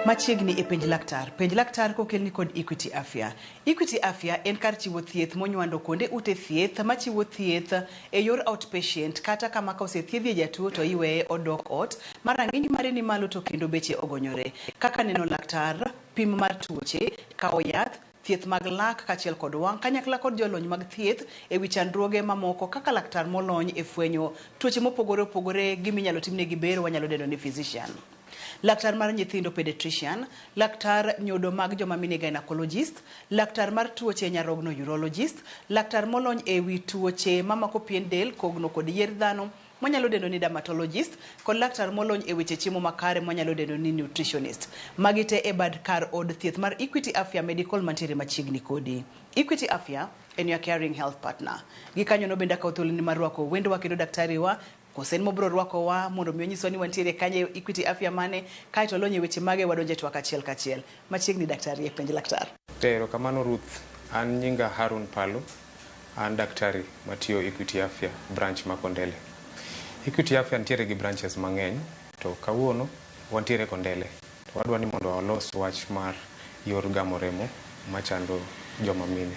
Machiegni e Penj Laktar. Penj Laktar kokelni kod Equity Afya. Equity Afya en kar chiwo thieth monywando kuonde ute thieth machiwo thieth e yor outpatient kata kama ka osethiedhie jatuo to iweye odok ot ma rang'iny mare ni malo to kendo beche ogonyore. Kaka neno laktar, pim mar tuoche, kawo yath, thieth mag lak kaachiel kod wang' kanyakla kod jolony mag thieth e wi chandruoge mamoko kaka laktar molony e fwenyo tuoche mopogore opogore gi minyalo timnegi bero wanyalo dendo ni physician. Laktar mar nyithindo pediatrician, laktar nyodo mag joma mine gynecologist, laktar mar tuoche nyarogno urologist, laktar molony e wi tuoche mamako pien del, kogno kod yier dhano mwanyalo dendo ni dermatologist, kod laktar molony e weche chiemo makare mwanyalo dendo ni nutritionist. Magi te e bad kar od thieth mar Equity Afya Medical mantiere machiegni kodi. Equity Afya en your caring health partner. Gikanyono bende akawo thuoloni mar rwako wendowa kendo daktari wa Kosen mobiro rwakowa mondo mi onyiswa ni wantiere kanye Equity Afya mane, kaeto olony e weche mage wadonje e twak achiel kachiel. Machiegni daktari e Penj Laktar. Erokamano Ruth, an nyinga Harun Palu, an daktari matiyo Equity Afya branch ma Kondele. Equity Afya nitiere gi branches mang'eny to kawuono wantiere Kondele to wadwa ni mondo walos wach mar yor gamo remo machando joma mine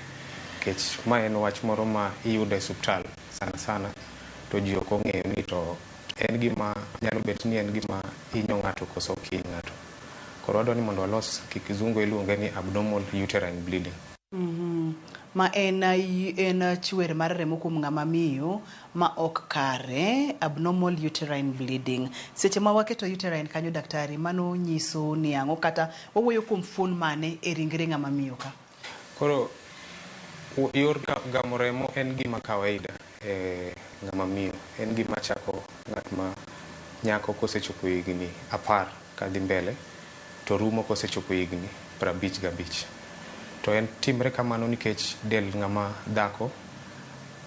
nikech ma en wach moro ma iyudo e suptal sana sana to ji ok ong'eyo ni to en gima nyalo bet ni en gima hinyo ng'ato koso ok hiny ng'ato. Koro wadwa ni mondo walos kizungu iluonge ni abnormal uterine bleeding. Ma en chwer mar remo kuom ng'ama miyo ma ok kare, abnormal uterine bleeding. Seche ma waketo uterine kanyo daktari, mano nyiso ni ang'o kata wawuoyo kuom fuon mane e ringre ng'ama miyo ka? Koro yor gamo remo en gima kawaida e ng'ama miyo. En gima chako ng'at ma nyako kosechopo higni 10 kadhi mbele to rumo kosechopo higni 55. To en timre kamano nikech del ng'ama dhako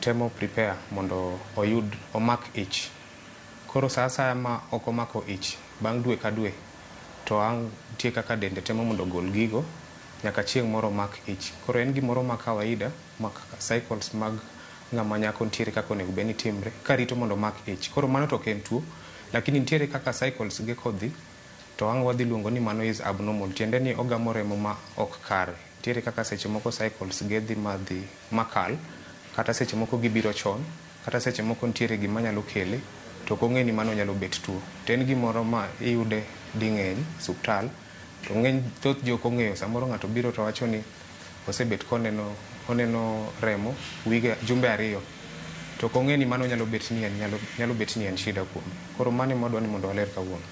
temo prepare mondo oyud omak ich. Koro sa asaya ma ok omako ich bang' dwe ka dwe to ang' nitie kaka dende temo mondo ogol gigo nyaka chieng' moro omak ich. Koro en gimoro ma kawaida ma cycles mag ng'ama nyako nitiere kaka onego bed ni timre karito mondo omak ich. Koro mano to ok en tuo, lakini nitiere kaka cycles ge kodhi to ang' wadhi luongo ni mano is abnormal. Tiende ni ogamo remo ma ok kare. Nitiere kaka seche moko cycles ge dhi madhi makal, kata seche moko gibiro chon, kata seche moko nitiere gima nyalo kele to ok ong'e ni mano nyalo bet tuo. To en gimoro ma iyude ding'eny suptal to ng'eny thoth ji ok ong'eyo. Samoro ng'ato biro to wacho ni osebet koneno oneno remo wige jumbe 2 to ok ong'e ni mano nyalo bet ni en nyalo bet ni en shida kuome. Koro mano ema wadwa ni mondo waler kawuono.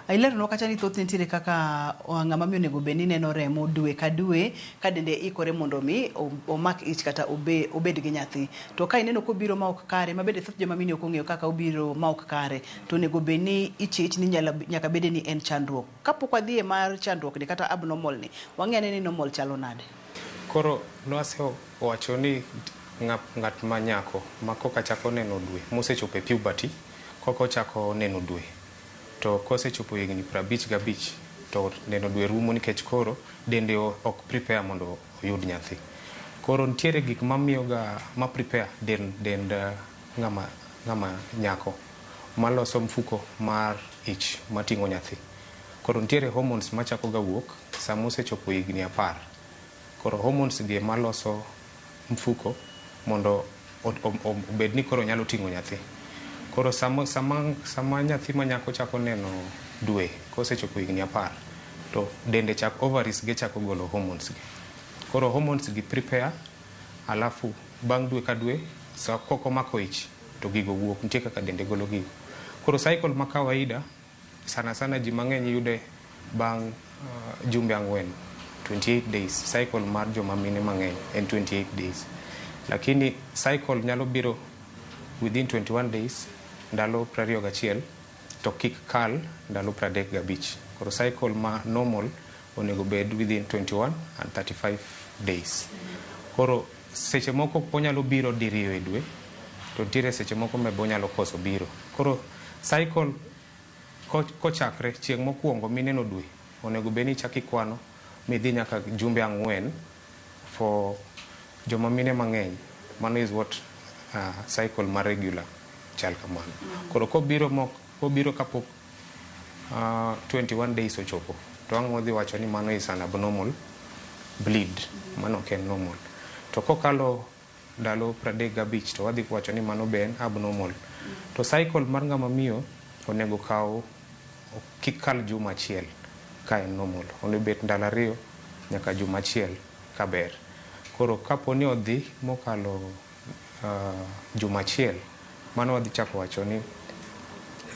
Ileronwa kacha ni thoth nitiere kaka ng'ama miyo onego bed ni neno remo dwe ka dwe ka dende ikore mondo mi omak ich kata obed gi nyathi. To ka ineno kobiro ma ok kare, ma bende thoth joma mine ok ong'eyo kaka obiro ma ok kare, to onego bed ni ichich ni nyaka bede ni en chandruok. Kapok wadhi e mar chandruok ni kata abnormal ni, wang'e ane ni normal chalo nade. Koro nwasewacho ni ng'at ma nyako ma koka chako neno dwe mosechopo e puberty, koka ochako neno dwe to kosechopo higni 55 to neno dwe rumo nikech koro dende ok prepare mondo oyud nyathi. Koro nitiere gik mamiyo ga ma prepare dend ng'ama nyako maloso mfuko mar ich mating'o nyathi. Koro nitiere hormones machako ga wuok sama osechopo higni 10. Koro hormones gi ema loso mfuko mondo obed ni koro nyalo ting'o nyathi. Koro sama nyathi ma nyako chako neno dwe kosechopo higni 10 to dende chak ovaries ge chako golo hormones gi. Koro hormones gi prepare alafu bang' dwe ka dwe sa kok omako ich to gigo wuok, nitie kaka dende golo gigo. Koro cycle ma kawaida sana sana ji mang'eny yude bang' jumbe 4, 28 days. Cycle mar joma mine mang'eny en 28 days. Lakini cycle nyalo biro within 21 days, ndalo 21, to kik kal ndalo 35. Koro cycle ma normal onego bed within 21 and 35 days. Koro seche moko onyalo biro diriyo e dwe, to nitiere seche moko ma be onyalo koso biro. Koro cycle kochakre chieng' mokwongo mineno dwe, onego bed ni ichako ikwano midhi nyaka jumbe 4 for joma mine mang'eny. Mano is what cycle ma regular chal kamano. Koro kobiro kapok 21 days ochopo to ang' wadhi wacho ni mano is an abnormal bleed, mano ok en normal. To kokalo ndalo 35 to wadhi wacho ni mano be en abnormal. To cycle mar ng'ama miyo onego kaw kik kal juma achiel ka en normal, onego bet ndalo 2 nyaka juma achiel ka ber. Koro kapo ni odhi mokalo juma achiel, mano wadhi chako wacho ni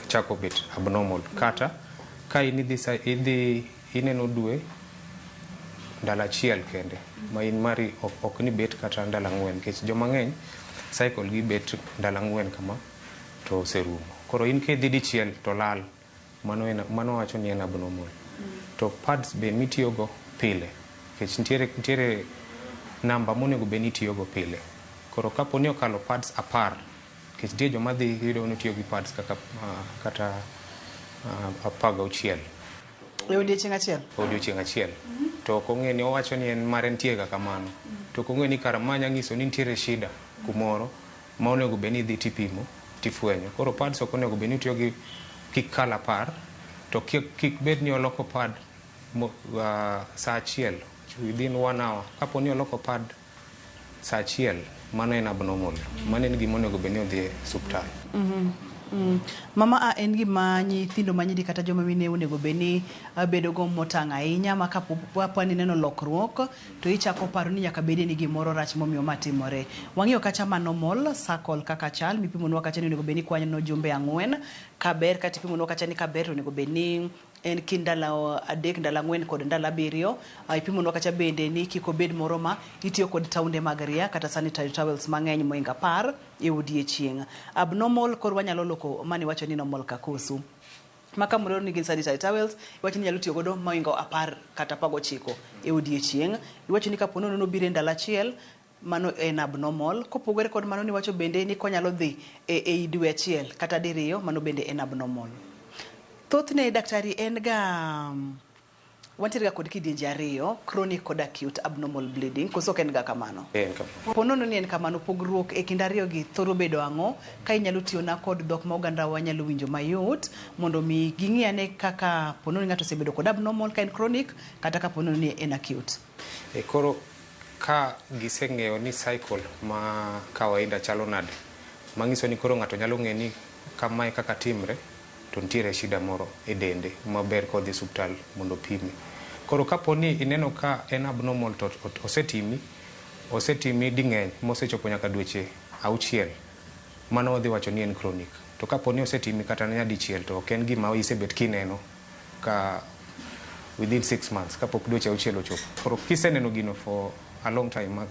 chako bet abnormal. Kata ka in idhi ineno dwe ndalo achiel kende ma in mari ok ni bet kata ndalo 4, nikech joma ng'eny cycle gi bet ndalo 4 kama to oserumo. Koro in kidhi dichiel to lal, mano wacho ni en abnormal. To pads be mitiyogo pile, nikech nitiere namba monego bed ni itiyogo pile. Koro kapo ni okalo pads 10, nikech nitie joma dhi yudo ni tiyo gi pads kaka kata 16 e odiechieng' achiel. Odiechieng' achiel. To ok ong'e ni owacho ni en mare nitie ga kamano. To ok ong'e ni kara ma nya nyiso ni nitiere shida kumoro ma onego bed ni idhi tipimo tifwenyo. Koro pads ok onego bed ni itiyo gi kik kal 10, to kik bed ni oloko pad saa achiel within 1 hour. Kapo ni oloko pad saa achiel, mano en abnormal. Mano en gima onego bed ni odhi e osiptal. Mama a en gima nyithindo ma nyiri kata joma mine onego bed ni bedo go motang' ahinya, ma kapo ni ineno lokruok to ichako paro ni nyaka bedie ni gimoro rach momiyo ma timore. Wang'iyo kacha ma normal circle kaka chal mipimonwa kacha ni onego bed ni kwano jumbe 4 kaber, kata ipimonwa kacha ni kaber to onego bed ni en kind ndalo 3, ndalo 4 kod ndalo 7. Ipimonwa kacha bende ni kik obed moro ma itiyo kod taunde mag ria kata sanitary towels mang'eny mohingo 10 e odiechieng'. Abnormal koro wanyalo loko mane wacho ni normal kakosu. Ma kamoro ni gin sanitary towels, iwacho ni nyalo tiyo godo mohingo 10 kata 19 e odiechieng'. Iwacho ni kapo nono nobiro e ndalo achiel, mano en abnormal. Kopogore kod mano niwacho bende ni konyalo dhi e dwe achiel kata 2, mano bende en abnormal. Thothne daktari en ga wantiere ga kod kidienje 2, chronic kod acute abnormal bleeding, koso ok en ga kamano? En kamano. Po nono ni en kamano, pogruok e kind ariyo gi thoro bedo ang'o? Ka inyalo tiyona kod dhok ma oganda wa nyalo winjo mayot mondo mi ging'i ane kaka po nono ni ng'ato osebedo kod abnormal ka en chronic kata ka po nono ni en acute. Koro ka giseng'eyo ni cycle ma kawaida chalo nade, manyiso ni koro ng'ato nyalo ng'eyo ni kamae kaka timre to nitiere shida moro e dende maber kodhi osiptal mondo opime. Koro kapo ni ineno ka en abnormal to osetimi ding'eny mosechopo nyaka dweche 6, mano wadhi wacho ni en chronic. To kapo ni osetimi kata nyadichiel to ok en gima isebet kineno ka within 6 months kapok dweche 6 ochopo. Koro kiseneno gino for a long time,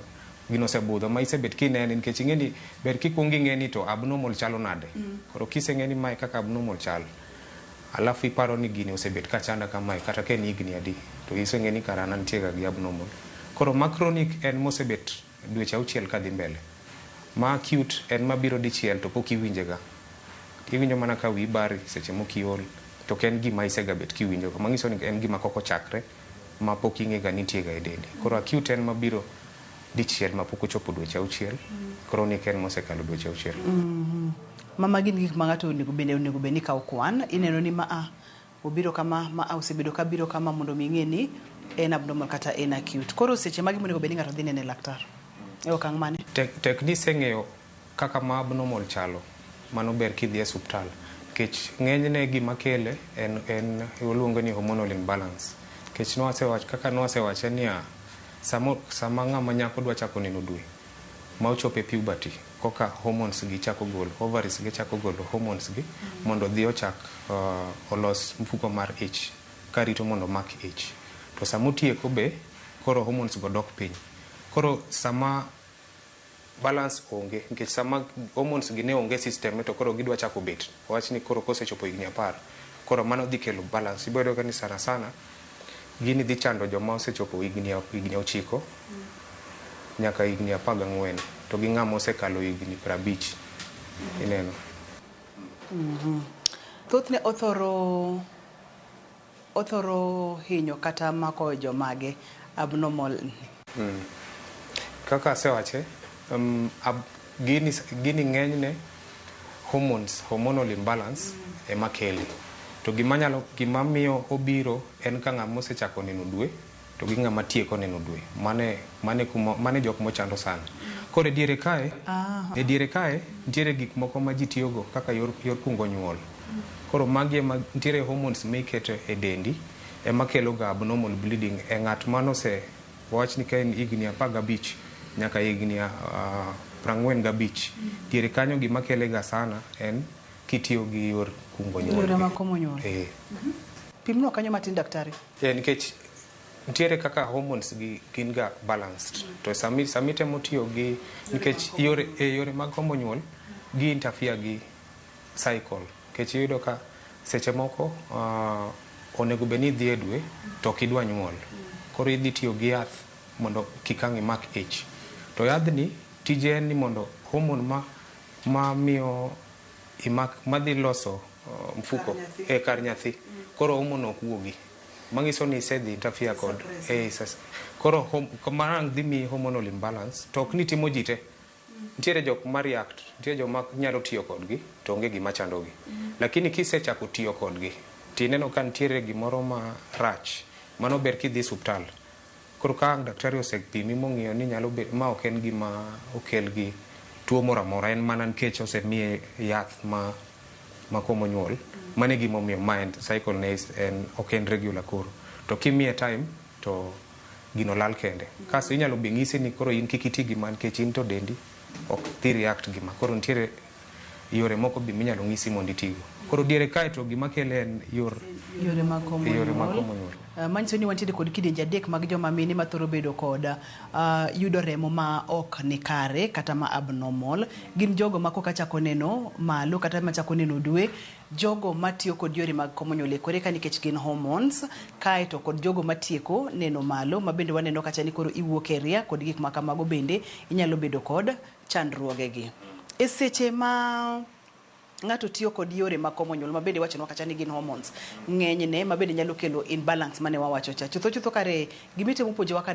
gino osebudho ma isebet kinene, nikech ing'e ni ber kikuongo ing'e ni to abnormal chalo nade. Koro kiseng'e ni mae kaka abnormal chal, alafu iparo ni gini osebet ka chanda kamae kata ka en higni adi, to iseng'e ni kara an antie ga gi abnormal. Koro ma chronic en mosebet dweche 6 kadhi mbele. Ma acute en mabiro dichiel to pok iwinje ga. Iwinjo mana ka wiyi bari seche moko iol, to ok en gima isegabet kiwinjo ga. Manyiso ni en gima kok ochakre ma pok ing'e ga nitie ga e dendi. Koro acute en mabiro dichiel ma pok ochopo dweche 6, chronic en mosekalo dweche 6. Mama gin gik ma ng'ato onego bed ni kawo kwan. Ineno ni ma a obiro kama, ma a osebedo ka biro kama, mondo mi ing'e ni en abnormal kata en acute. Koro seche magi monego bed ni ng'ato dhi nene laktar e okang' mane? Tek ni iseng'eyo kaka ma abnormal chalo, mano ber kidhi e osiptal, nikech ng'enyne gima kele en iluongo ni hormonal imbalance. Nikech kaka nwasewache niya, sama ng'ama nyako dwa chako neno dwe ma ochopo e puberty, koka hormones gi chako golo, ovaries gi chako golo hormones gi mondo odhi ochak olos mfuko mar ich karito mondo omak ich. To sama otieko be koro hormones go dok piny. Koro sama balance onge, nikech sama hormones gi ne onge system to koro gidwa chako bet. Wach ni koro kosechopo higni 10, koro mano dhi kelo balance. Ibiro yudo ka ni sana sana gini dhi chando joma osechopo higni 9 nyaka higni 14, to gi ng'ama osekalo higni 50. Ineno. Thothne othoro hinyo kata mako jomage abnormal. Kaka asewache, gini ng'enyne hormones, hormonal imbalance ema kele. To gima nyalo gima miyo obiro en ka ng'ama osechako neno dwe to gi ng'ama tieko neno dwe. Mane mane kuma mane jok mochando sana. Koro e diere kae, e diere kae nitiere gik moko ma ji tiyogo kaka yor yor kungo nyuol. Koro magi ema nitiere hormones miketo e dendi ema kelo ga abnormal bleeding e ng'at manose wawach ni ka en higni 15 nyaka higni 45. Diere kanyo gima kele ga sana en kitiyo gi yor kungo nyuol. Yore mag komo nyuol. Eh. Pimnwa kanyo matin daktari. Nikech nitiere kaka hormones gi gin ga balanced. To sami sami temo tiyo gi nikech yore e yore mag komo nyuol gi interfere gi cycle. Nikech iyudo ka seche moko onego bed ni idhi e dwe to ok idwa nyuol. Koro idhi tiyo gi yath mondo kik ang' imak ich. To yadhni tije en ni mondo hormone ma miyo imak madhi loso mfuko e kar nyathi. Koro hormone ok wuogi. Manyiso ni isedhi interfere kod koro mano dhi miyi hormonal imbalance to ok ni timo ji te. Nitiere jok ma react, nitiere joma nyalo tiyo kodgi to onge gima chandogi. Lakini kisechako tiyo kodgi tineno ka nitiere gimoro ma rach, mano ber kidhi osuptal. Koro ka ang' daktari osepimi mong'iyo ni nyalo bet ma ok en gima okel gi tuo moro amora, en mana nikech osemiye yath ma komo nyuol. Mano e gimomiyo ma en cycle ne en ok en regular koro. To kimiye time to gino lal kende. Kasto inyalo be ng'isi ni koro in kik iti gi ma nikech in to dendi ok dhi react gi ma. Koro nitiere yore moko be minyalo ng'isi mondo itigo. Koro diere kae to gima kele en yor Yore mag komo yore mag nyuol. komo nyuol. Manyiso ni wantiere kod kidienje adek mag joma mine mathoro bedo kod yudo remo ma ok ni kare kata ma abnormal. Gin jogo ma koka chako neno malo kata machako neno dwe, jogo matiyo kod yore mag komo nyuol e kore ka nikech gin hormones, kaeto kod jogo matieko neno malo ma bende waneno kacha ni koro iwuok e ria kod gik ma kamago bende inyalo bedo kod chandruoge gi. E seche ma ng'ato tiyo kod yore mag komo nyuol ma bende wachonwa kacha ni gin hormones ng'enyne ma bende nyalo kelo imbalance mane wawacho cha. Chutho chutho kare gimitemo puonjowa ka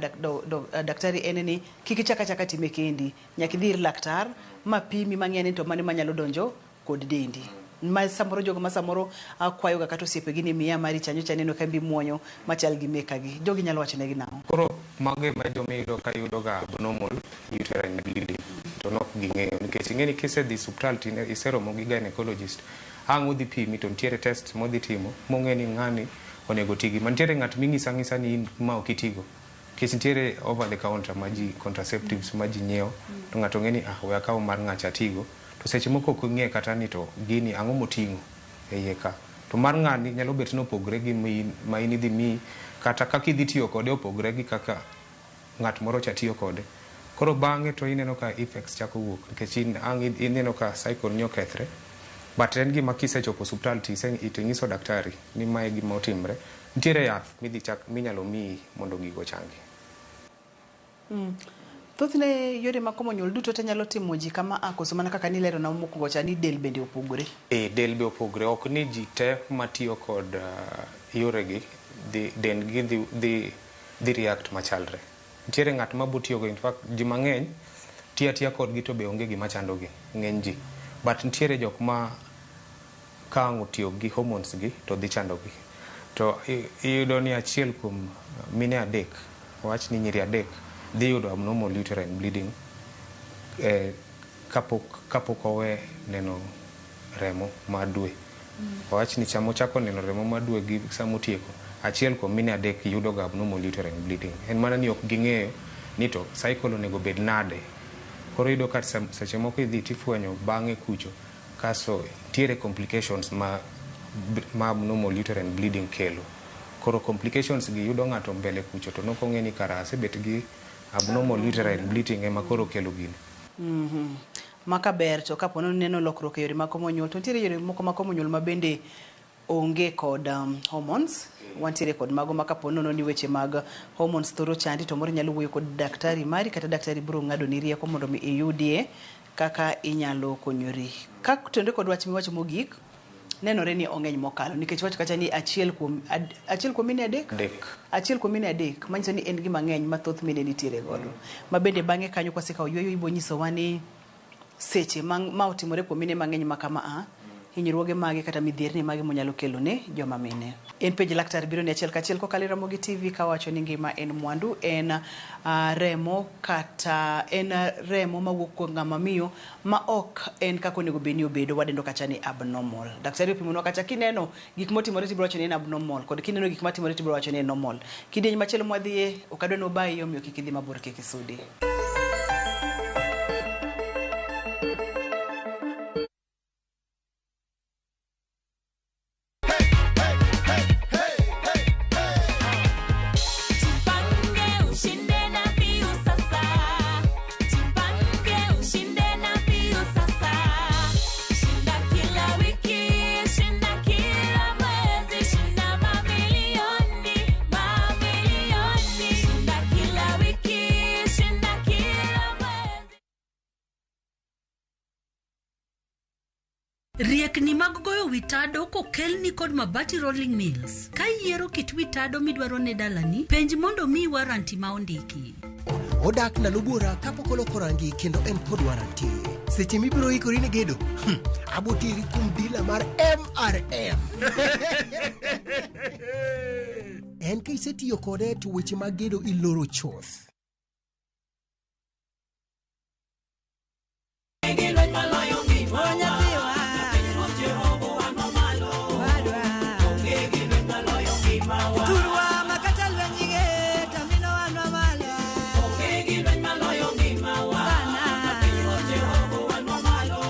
daktari en ni kik ichak achaka time kendi, nyaka idhi ir laktar ma pimi mang'e ni to mane manyalo donjo kod dendi. Ma samoro jogo ma samoro kwayoga kata osiepegi ni miya mari cha nyocha aneno ka imbe imuonyo machal gi mekagi. Jogi nyalo wachonegi nang'o? Koro mago ema joma iyudo ka yudo ga abnormal uterine bleeding to nok ging'eyo nikech ing'e ni kisedhi osuptal to iseromo gi gynecologist ang' odhi pimi to nitiere test modhi timo mong'e ni ng'ani onego ti gi ma. Nitiere ng'at ming'iso ang'isa ni in ma ok itigo nikech nitiere over the counter ma ji contraceptives ma ji nyiewo to ng'ato ng'e ni ah we akaw mar ng'acha atigo to seche moko ok ong'e kata ni to gini ang'o moting'o e iye ka. To mar ng'ani nyalo bet ni opogre gi ma in idhi miyi kata kaka idhi tiyo kode opogre gi kaka ng'at moro cha tiyo kode. Koro bang'e to ineno ka effects chako wuok nikech in ang' ineno ka cycle ni okethre. But en gima kisechopo osuptal to ing'iso daktari ni mae gima otimre. Nitiere yath midhi chak minyalo miyi mondo gigo ochangi. Thothne yore mag komo nyuol duto te nyalo timo ji kama a koso mana kaka nilerona mokwongo cha ni del bende opogore. E del be opogre. Ok ni ji te matiyo kod yoregi dendgi dhi react machalre. Nitiere ng'at ma botiyogo, in fact ji mang'eny tiyo atiya kodgi to be onge gima chandogi, ng'eny ji. But nitiere jok ma ka ang' otiyo gi hormones gi to dhi chandogi. To iyudo ni achiel kuom mine adek, wawach ni nyiri adek, dhi yudo abnormal uterine bleeding kapok owe neno remo mar dwe. Wawach ni sama ochako neno remo mar dwe gi sama otieko, achiel kuom mine adek yudo ga abnormal uterine bleeding. En mana ni ok ging'eyo ni to cycle onego bed nade. Koro iyudo ka seche moko idhi tifwenyo bang'e kucho kasto nitiere complications ma abnormal uterine bleeding kelo. Koro complications gi yudo ng'ato mbele kucho to nok ong'e ni kara asebet gi abnormal uterine bleeding ema koro kelo gini. Maka ber to kapo ni neno lokruok e yore mag komo nyuol to nitiere yore moko mag komo nyuol ma bende onge kod hormones. Wantiere kod mago ma kapo nono ni weche mag hormones thoro chandi to moro inyalo wuoyo kod daktari mari kata daktari biro ng'ado ni rieko mondo mi iyudie kaka inyalo konyori. Ka tenore kod wach miwacho mogik, nenore ni ong'eny mokalo nikech wacho kacha ni achiel kuom mine adek? Adek. Achiel kuom mine adek, manyiso ni en gima ng'eny ma thoth mine nitiere godo. Ma bende bang'e kanyo kwasekawo yueyo ibo nyisowa ni seche ma otimore kuom mine mang'eny ma kama a, Hinyruoge mage kata midhierni mage monyalo kelo ne joma mine. En penj laktar biro ni achiel kachiel kokalo e Ramogi TV kawacho ni ngima en mwandu, en remo kata en remo mawuok kuom ng'ama miyo ma ok en kaka onego bed ni obedo, wadendo kacha ni abnormal. Daktari opimonwa kacha kineno gik motimore tibiro wacho ni en abnormal, kod kineno gik matimore tibiro wacho ni en normal. Kidieny machielo mwadhiye ok adwa ni obayi omiyo kik idhi mabor kik isudi. Jipange ushinde na Viusasa. Jipange ushinde na Viusasa. Shinda kila wiki, shinda kila mwezi, shinda mamilioni, mamilioni. Shinda kila wiki, shinda kila mwezi. Riekni mag goyo witado kokelni kod Mabati Rolling Mills. Ka iyiero kit witado midwaro ne dalani, penj mondo miyi waranti ma ondiki. Odak ndalo buora kapok oloko rangi kendo en kod waranti. Seche mibiro ikori ne gedo, aboteri kuom dila mar MRM. En ka isetiyo kode to weche mag gedo iloro chuth. Turwa makata lwenyige tamino wanwa malo. Onge gi lweny maloyo ngimawa. Sana. Jehova wanwa malo.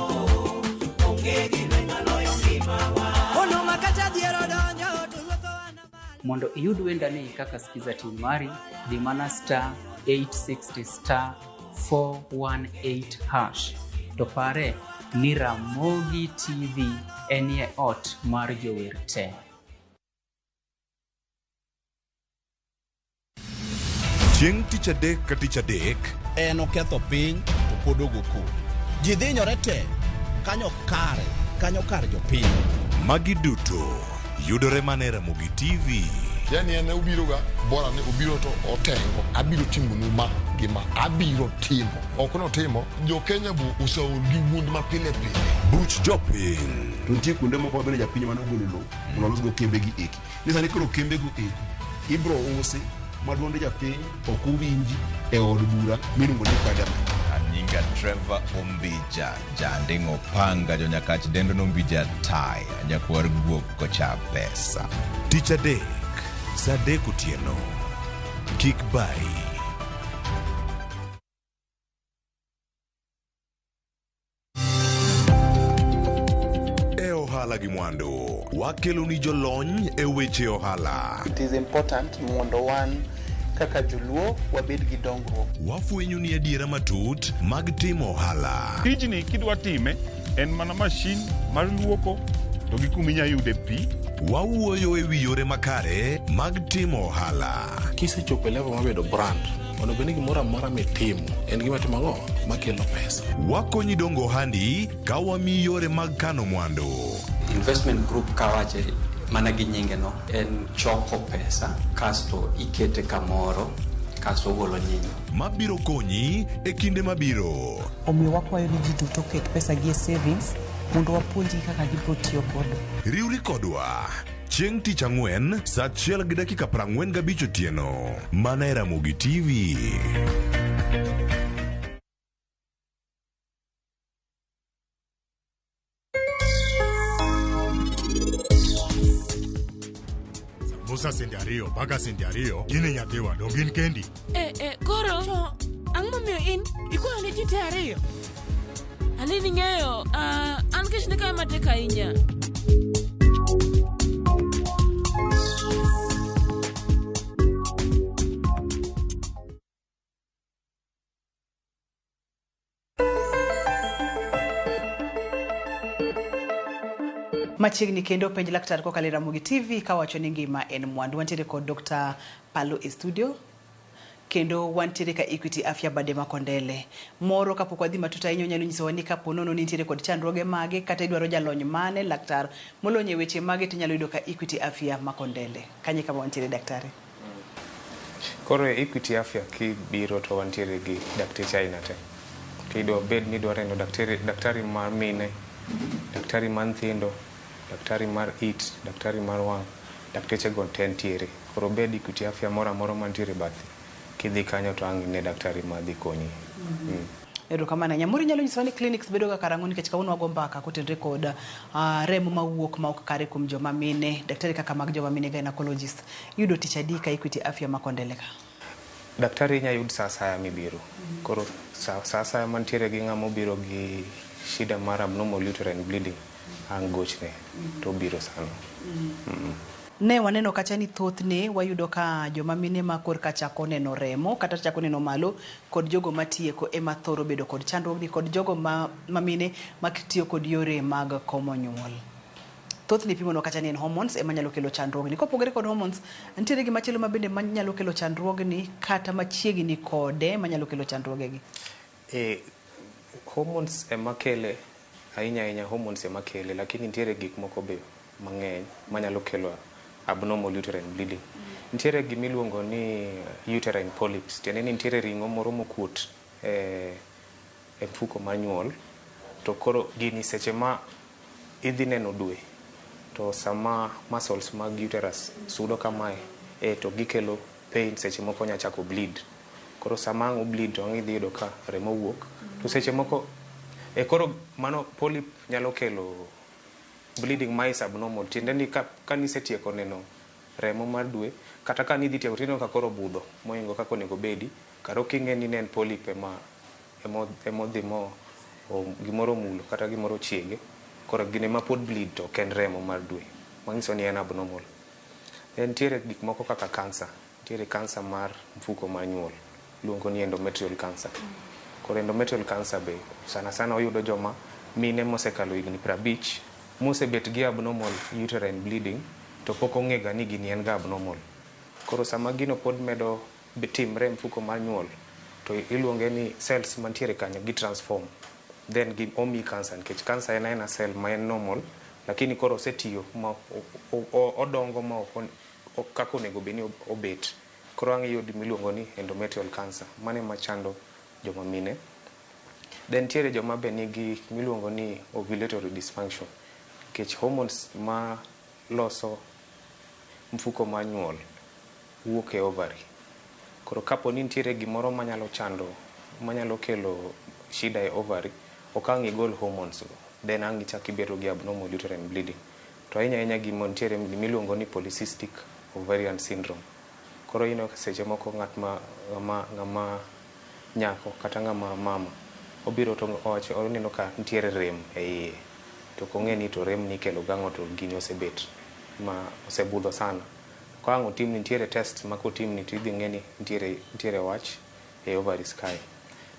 Onge gi lweny maloyo ngimawa. Ono makata dhiero donjo to ruoth wana malo. Mondo iyud wendani kaka Skiza Tune mari, dhi mana star 860 star 418 hash. To pare ni Ramogi TV enie ot mar jower te. Chieng' tich adek ka tich adek en oketho piny to pod ogo koko. Ji dhinyore te kanyo kare, kanyo kar jopiny. Magi duto yudore mana e Ramogi TV. Yani en obiro ga bora ni obiro to otengo abiro timonu ma gi ma abiro timo ok notimo jo Kenya bu oseol gi wuond ma pile pile. Buch jopiny. To nitie kuonde moko ma bende japiny mane ogolo lowo mondo olosgo kembe gi eki. Ni sani koro kembe go eki ibro usi ma duond japiny ok owinji e od bura miluongo ni parliament. Anyinga Trevor Ombija, janding'o panga jonyakach dendo nombija taya, nyakwar guok kocha pesa. Tich adek, saa adek otieno. Kik bayi. E ohala gi mwandu, wakelo ni jolony e weche ohala. It is important mondo wan kaka joluo wabed gi dongruok. Wafwenyo ni adiera matut mag timo ohala. Tijni kidwa time en mana mashin mar luoko to gi kuma inya yude pi. Wawuoyo e wi yore makare mag timo ohala. Kisechopo e level mar bedo brand, onego bed ni gimoro amora mitimo en gima timo ang'o makelo pesa. Wakonyi dongo ohandi ka wamiyi yore mag kano mwandu. Investment group kawache mana gi nyinge no en choko pesa kasto ikete kamoro kasto ogolo nyinyo. Mabiro konyi e kinde mabiro. Omiyo wakwayo ni ji duto oket pesa gi e savings mondo wapuonjgi kaka gibiro tiyo godo. Riwri kodwa chieng' tich ang'wen saa 1:45 otieno mana e Ramogi TV. Musa sende ariyo, baga sende ariyo, gini nyathiwa, dong gin kendi. Koro to ang'o momiyo in ikwayo ne ji te ariyo? Ani ning'eyo, an kech ne kayo matek ahinya. Machiegni kendo penj laktar kokalo e Ramogi TV kawacho ni ngima en mwandu. Wantiere kod Dr. Palo e studio kendo wantiere ka Equity Afya Bade Makondele. Moro kapok wadhi matut ahinya onyalo nyisowa ni kapo nono ni nitiere kod chandruoge mage kata idwaro jalony mane laktar molony e weche mage tinyalo yudo ka Equity Afya Makondele. Kanye kama wantiere daktari? Koro e Equity Afya kibiro to wantiere gi dakteche aina te. Kidwa bed ni idwa neno daktari mar mine Daktari mar nyithindo, daktari mar it, daktari mar wang', dakteche go te ntiere. Koro bed Equity Afya moro amora mantiere bathi, kidhi kanyo to ang' ine daktari madhi konyi. Erokamano ahinya. Moro inyalo nyisowa ni clinics bedo ga karang'o nikech kawuono wago mbaka kotenore kod remo mawuok ma ok kare kuom joma mine, daktari kaka mag joma mine gynecologist. Iyudo tich adi ka Equity Afya ma Kondele ka? Daktari inya yud sa asaya mibiro. Koro sa asaya mantiere gi ng'ama obiro gi shida mar abnormal uterine bleeding, ang' gochne to obiro sano. Ne waneno kacha ni thothne wayudo ka joma mine ma korka chako neno remo kata chako neno malo kod jogo matieko ema thoro bedo kod chandruogni kod jogo ma mine matiyo kod yore mag komo nyuol. Thothne ipimonwa kacha ni en hormones ema nyalo kelo chandruogni. Kopogore kod hormones, nitiere gimachielo ma bende manyalo kelo chandruogni kata machiegni kode manyalo kelo chandruogegi. Hormones ema kele ahinya ahinya, hormones ema kele, lakini nitiere gik moko be mang'eny manyalo kelo abnormal uterine bleeding. Nitiere gimiluongo ni uterine polyps, tiende ni nitiere ring'o moro mokuot e mfuko mar nyuol, to koro gini seche ma idhi neno dwe, to sama muscles mag uterus sudo kamae, to gikelo pain, seche moko nya chako bleed. Koro sama ang' bleed to ang' idhi yudo ka remo wuok. To seche moko koro mano polyp nyalo kelo bleeding ma is abnormal, tiende ni ka nisetieko neno remo mar dwe, kata ka nidhi tieko tineno ka koro budho mohingo kaka onego bedi, karo king'e ni ne en polyp ema modhi mo gimoro omulo kata gimoro ochiege, koro gine ma pod bleed to ok en remo mar dwe, manyiso ni en abnormal. Then nitiere gik moko kaka cancer, nitiere cancer mar mfuko mar nyuol, iluongo ni endometrial cancer. Koro endometrial cancer be sana sana oyudo joma mine mosekalo higni 50 mosebet gi abnormal uterine bleeding to pok ong'e ga ni gini en ga abnormal. Koro sama gino pod medo timre e mfuko mar nyuol, to iluonge ni cells mantiere kanyo gi transform, then gi omi cancer, nikech cancer en aena cell ma en normal, lakini koro osetiyo ma odongo ma ok kaka onego bed ni obet. Koro ang' iyud miluongo ni endometrial cancer, mano ema chando joma mine. Then nitiere joma be nigi miluongo ni ovulatory dysfunction, nikech hormones ma loso mfuko mar nyuol wuok e ovary. Koro kapo ni nitiere gimoro manyalo chando, manyalo kelo shida e ovary, ok ang' igol hormones go, then ang' ichak ibedo gi abnormal uterine bleeding. To ahinya ahinya gima nitiere miluongo ni polycystic ovarian syndrome. Koro ineno seche moko ng'at ma ng'ama nyako kata ng'ama mama obiro to owacho oneno ka nitiere rem e iye, to ok ong'e ni to rem ni ikelo gang'o, to gini osebet ma osebudho sana. Ka ang' otimni, nitiere test ma kotimni to idhi ng'e ni nitiere wach e ovaries kae.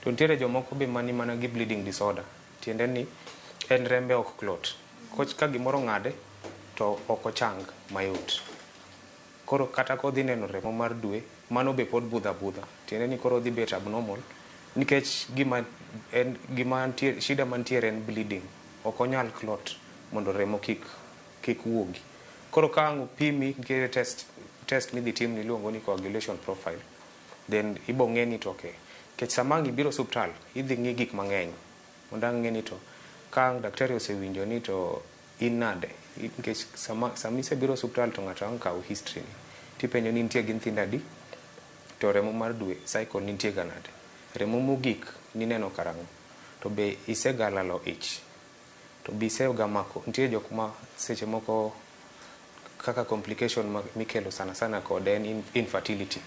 To nitiere jomoko be mani mana gi bleeding disorder, tiende ni en rembe ok clot. Ka gimoro ong'ade to ok ochang mayot. Koro kata kodhi neno remo mar dwe, mano be pod budho abudha. Tiende ni koro odhi bet abnormal, nikech gima en gima nitie, shida mantiere en bleeding. Ok onyal clot mondo remo kik wuogi. Koro ka ang' opimi, nitiere test midhi timni iluongo ni coagulation profile. Then ibo ng'e ni to okay. Nikech sama ang' ibiro osiptal, idhi ng'i gik mang'eny. Mondo ang' ng'e ni to ka ang' daktari osewinjo ni to in nade, nikech sama isebiro osiptal to ng'ato ang' kaw history ni. Tipenjo ni nitie gi nyithindo adi, to remo mar dwe cycle nitie ga nade. Remo mogik nineno karang'o, to be isega lalo ich, to be isega mako. Nitie jok ma seche moko kaka complication mikelo sana sana kode en infertility.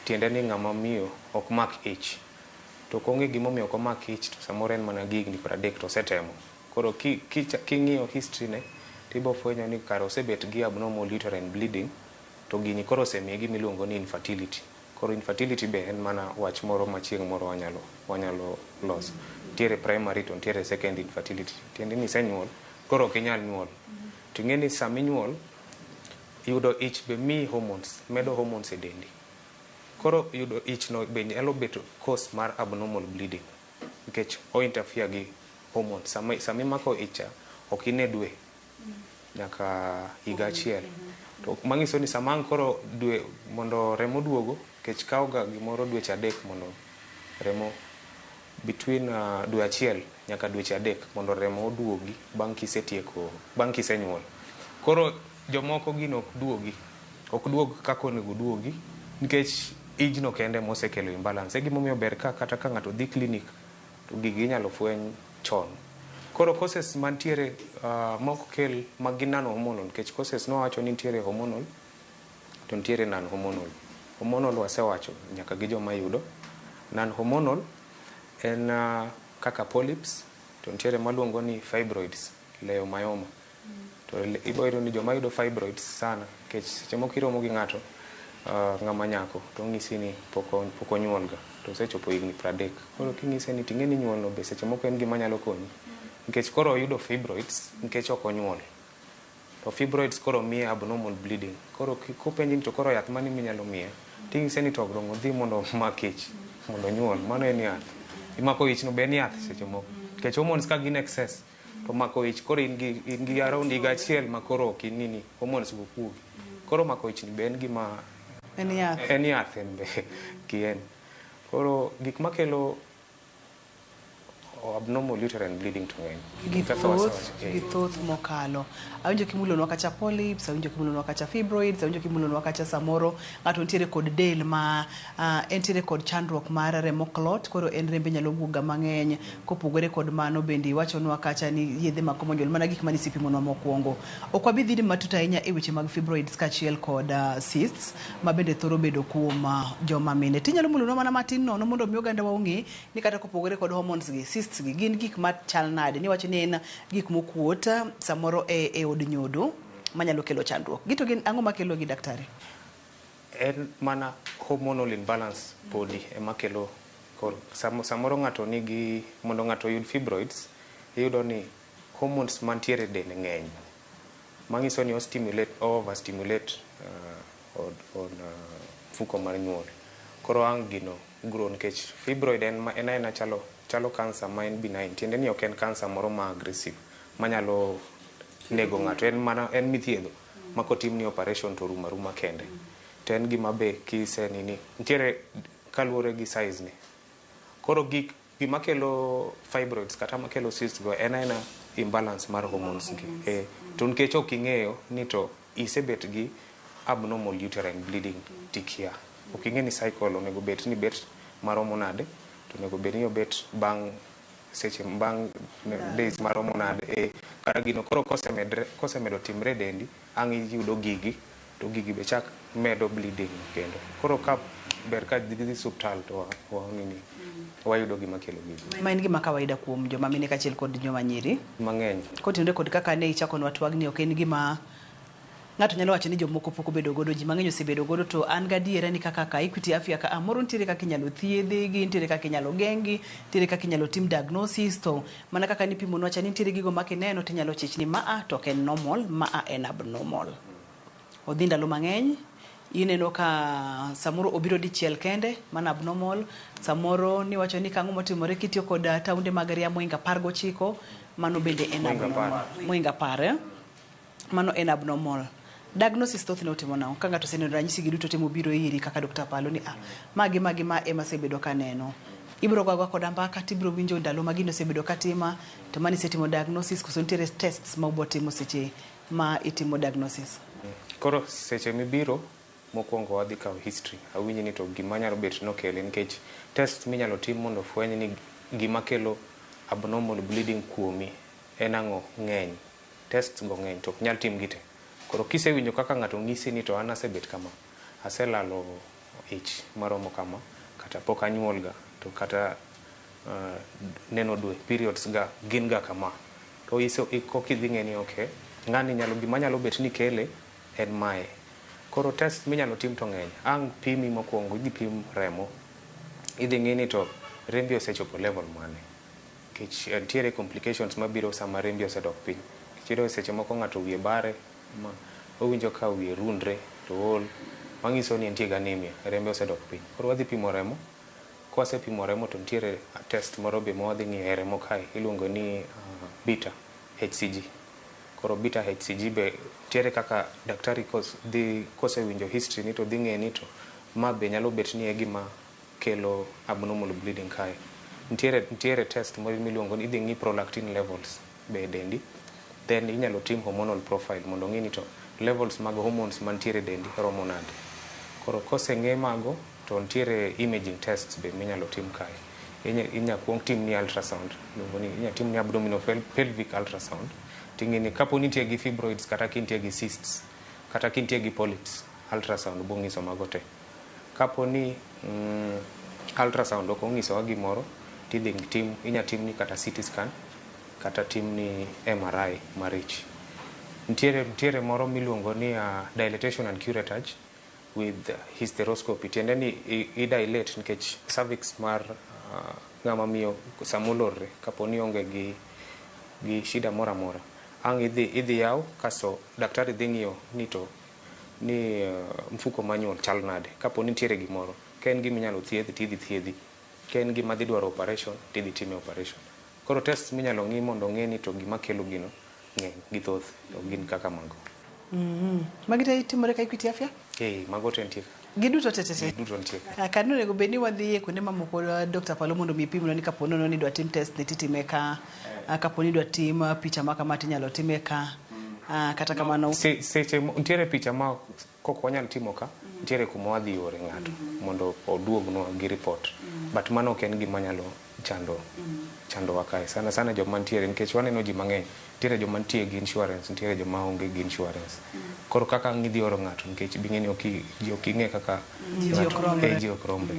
Tiende ni ng'ama miyo ok mak ich. To ok ong'e gimomiyo ok omak ich, to samoro en mana gi higni 30 to osetemo. Koro king'iyo history ne, tibo fwenyo ni kare osebet gi abnormal uterine bleeding, to gini koro osemiye gima iluongo ni infertility. Koro infertility be en mana wach moro ma chieng' moro wanyalo loso. Nitiere primary to nitiere second infertility. Tiende ni isenyuol, koro ok inyal nyuol. To ing'e ni sama inyuol, yudo ich be miyi hormones, medo hormones e dendi. Koro yudo ich no be nyalo bedo cause mar abnormal bleeding, nikech o interfere gi hormones. Sama imako ich cha, ok ine dwe nyaka higa achiel. To manyiso ni sama ang' koro dwe mondo remo duogo, nikech kawo ga gimoro dweche 3 mondo remo between dwe achiel nyaka dweche 3 mondo remo oduogi bang' kisetieko bang' kisenyuol. Koro jomoko gino ok duogi, ok duog kaka onego duogi nikech ijno kende mosekelo imbalance. E gimomiyo ber ka kata ka ng'ato dhi klinik to gigi inyalo fweny chon. Koro causes mantiere mok kel mag gin non hormonal nikech causes nwawacho ni nitiere hormonal to nitiere non hormonal. Hormonal wasewacho nyaka gi joma yudo. Non hormonal en kaka polyps to nitiere maluongo ni fibroids, leiomyoma. To ibo yudo ni joma yudo fibroids sana nikech seche moko iromo gi ng'ato ng'ama nyako to ong'isi ni pok onyuol ga to osechopo higni 30. Koro king'ise ni ting'e ni nyuol no be seche moko en gima nyalo konyi nikech koro oyudo fibroids nikech ok onyuol. To fibroids koro miye abnormal bleeding. Koro kopenji ni to koro yath mane minyalo miye, ting'ise ni to dong' odhi mondo omak ich mondo onyuol. Mano en yath. Imako ich no be en yath seche moko. Nikech hormones ka gin excess to mako ich koro in gi around higa achiel ma koro ok inini hormones go kuogi. Koro mako ich ni be en gima en yath. En yath en be kien. Koro gik makelo abnormal uterine bleeding to ng'eny. Gi thoth mokalo. Awinjo kimulonwa kacha polyps, awinjo kimulonwa kacha fibroids, awinjo kimulonwa kacha samoro ng'ato nitiere kod del ma entiere kod chandruok mar remo clot, koro en rembe nyalo wuok ga mang'eny. Kopogore kod mano bende iwachonwa kacha ni yedhe mag komo nyuol mana gik mane isepimonwa mokwongo. Ok wabi dhi matut ahinya e weche mag fibroids kaachiel kod cysts ma bende thoro bedo kuom joma mine. Tinyalo mulonwa mana matin nono mondo mi oganda wa ong'e ni kata kopogore kod hormones gi, cysts gi gin gik machal nade, niwacho ni en gik mokuot samoro e od nyodo manyalo kelo chandruok. Gito gin ang'o makelo gi daktari? En mana hormonal imbalance podi ema kelo. Koro samoro ng'ato nigi, mondo ng'ato oyud fibroids, iyudo ni hormones mantiere e dende ng'eny. Manyiso ni ostimulate, overstimulate od mfuko mar nyuol. Koro ang' gino grow nikech fibroid en aena chalo cancer ma en benign, tiende ni ok en cancer moro ma aggressive manyalo nego ng'ato, en mana en mithiedho ma kotimni operation to rumo aruma kende. To en gima be kise nini nitiere kaluwore gi size ne. Koro gima kelo fibroids kata makelo cysts go en aena imbalance mar hormones gi. To nikech ok ing'eyo ni to isebet gi abnormal uterine bleeding tikia. Ok ing'e ni cycle onego bet ni bet maromo nade, to onego bed ni obet bang' seche bang' days maromo nade. Kata gino koro kosemedo timre e dendi, ang' iyudo gigi to gigi be chak medo bleeding kendo. Koro ka ber ka dhi osiptal to wayudo gima kelo gigi. Ma en gima kawaida kuom joma mine kaachiel kod joma nyiri mang'eny. Kotenore kod kaka ne ichakonwa twagni, ok en gima ng'ato nyalo wacho ni jomoko pok obedo godo, ji mang'eny osebedo godo, to an gadiera ni kaka ka Equity Afya ka moro nitiere kaka inyalo thiedhi, nitiere kaka inyalo geng'gi, nitiere kaka inyalo tim diagnosis, to mana kaka nipimonwa cha nitiere gigo ma kineno tinyalo chich ni maa to ok en normal, maa en abnormal. Odhi ndalo mang'eny, ineno ka samoro obiro dichiel kende, mana abnormal, samoro niwacho ni kang'o motimore kitiyo kod taunde mag ria moingo 19, mano bende en abnormal. Moingo 10, mano en abnormal. Diagnosis thothne otimo nang'o? Ka ng'ato oseneno ranyisi gi duto te mobiro iri kaka Dr. Palo ni magi magi ma ema asebedo kaneno. Ibiro gogo koda mbaka tibiro winjo ndalo ma gino osebedo katima, to mano isetimo diagnosis koso nitiere tests ma ubotimo seche ma itimo diagnosis? Koro seche mibiro mokwongo wadhi kawo history. Awinj ni to gima nyalo bet nokele nikech test minyalo tim mondo fweny ni gima kelo abnormal bleeding kuomi en ang'o ng'eny. Tests go ng'eny to ok nyal tim gi te. Koro kisewinjo kaka ng'ato ng'isi ni to an asebet kama, aselalo ich maromo kama, kata pok anyuol ga, to kata neno dwe periods ga gin ga kama. To iso kokidhi ng'e ni okay, ng'ani nyalo gima nyalo bet ni kele en mae. Koro test minyalo tim to ng'eny. Ang' pimi mokwongo, idhi pim remo. Idhi ng'i ni to rembi osechopo level mane. Nikech nitiere complications mabiro sama rembi osedok piny. Nikech seche moko ng'ato wiye bare, ma owinjo ka wiye rundre to ool, manyiso ni entie gi anemia, rembe osedok piny. Koro wadhi pimo remo, kwasepimo remo to nitiere test moro be ma wadhi ng'iyo e remo kae, iluongo ni beta HCG. Koro beta HCG be nitiere kaka daktari kosewinjo history ni to dhi ng'e ni to ma be nyalo bet ni e gima kelo abnormal bleeding kae. Nitiere test moro miluongo ni idhi ng'i prolactin levels be e dendi. Then inyalo tim hormonal profile mondo ong'i ni to levels mag hormones mantiere e dendi romo nade. Koro koseng'e mago to nitiere imaging tests be minyalo tim kae. Inya kuong timni ultrasound, iluongo ni inya timni abdominal pelvic ultrasound. Ting'e ni kapo ni nitie gi fibroids kata kintie gi cysts kata kintie gi polyps, ultrasound bo ng'iso mago te. Kapo ni ultrasound ok ong'isowa gimoro, tidhi tim inya timni kata CT scan kata timni MRI mar ich. Nitiere moro miluongo ni dilatation and curettage with hysteroscopy. Tiende ni i dilate nikech cervix mar ng'ama miyo samolorre kapo ni onge gi shida moro amora. Ang' idhi yaw kasto daktari dhi ng'iyo ni to ni mfuko mar nyuol chal nade. Kapo ni nitiere gimoro, ka en gima inyalo thiedhi tidhi thiedhi. Ka en gima dhi dwaro operation tidhi time operation. Koro test minyalo ng'i mondo ong'e ni to gima kelo gino ng'eny gi thoth ok gin kaka mago. Magi te timore ka Equity Afya? Mago te nitie ka. Giduto te te te? Giduto nitie ka. Kar ni onego bed ni wadhi e kuonde mamoko Dr. Palo mondo mi ipimnwa ni kapo nono ni idwa tim test ni titime ka, kapo ni idwa tim picha ma kama tinyalo time ka. Kata kamano Seche nitiere picha ma kok wanyal timo ka, nitiere kuma wadhi ore ng'ato mondo oduognwa gi report. But mano ok en gima nyalo chandowa kae. Sana sana joma nitiere nikech waneno ji mang'eny. Nitiere joma nitie gi insurance, nitiere joma onge gi insurance. Koro kaka ang' idhi oro ng'ato nikech bing'e ni ji ok ing'e kaka Ji ok romre. Ji ok romre.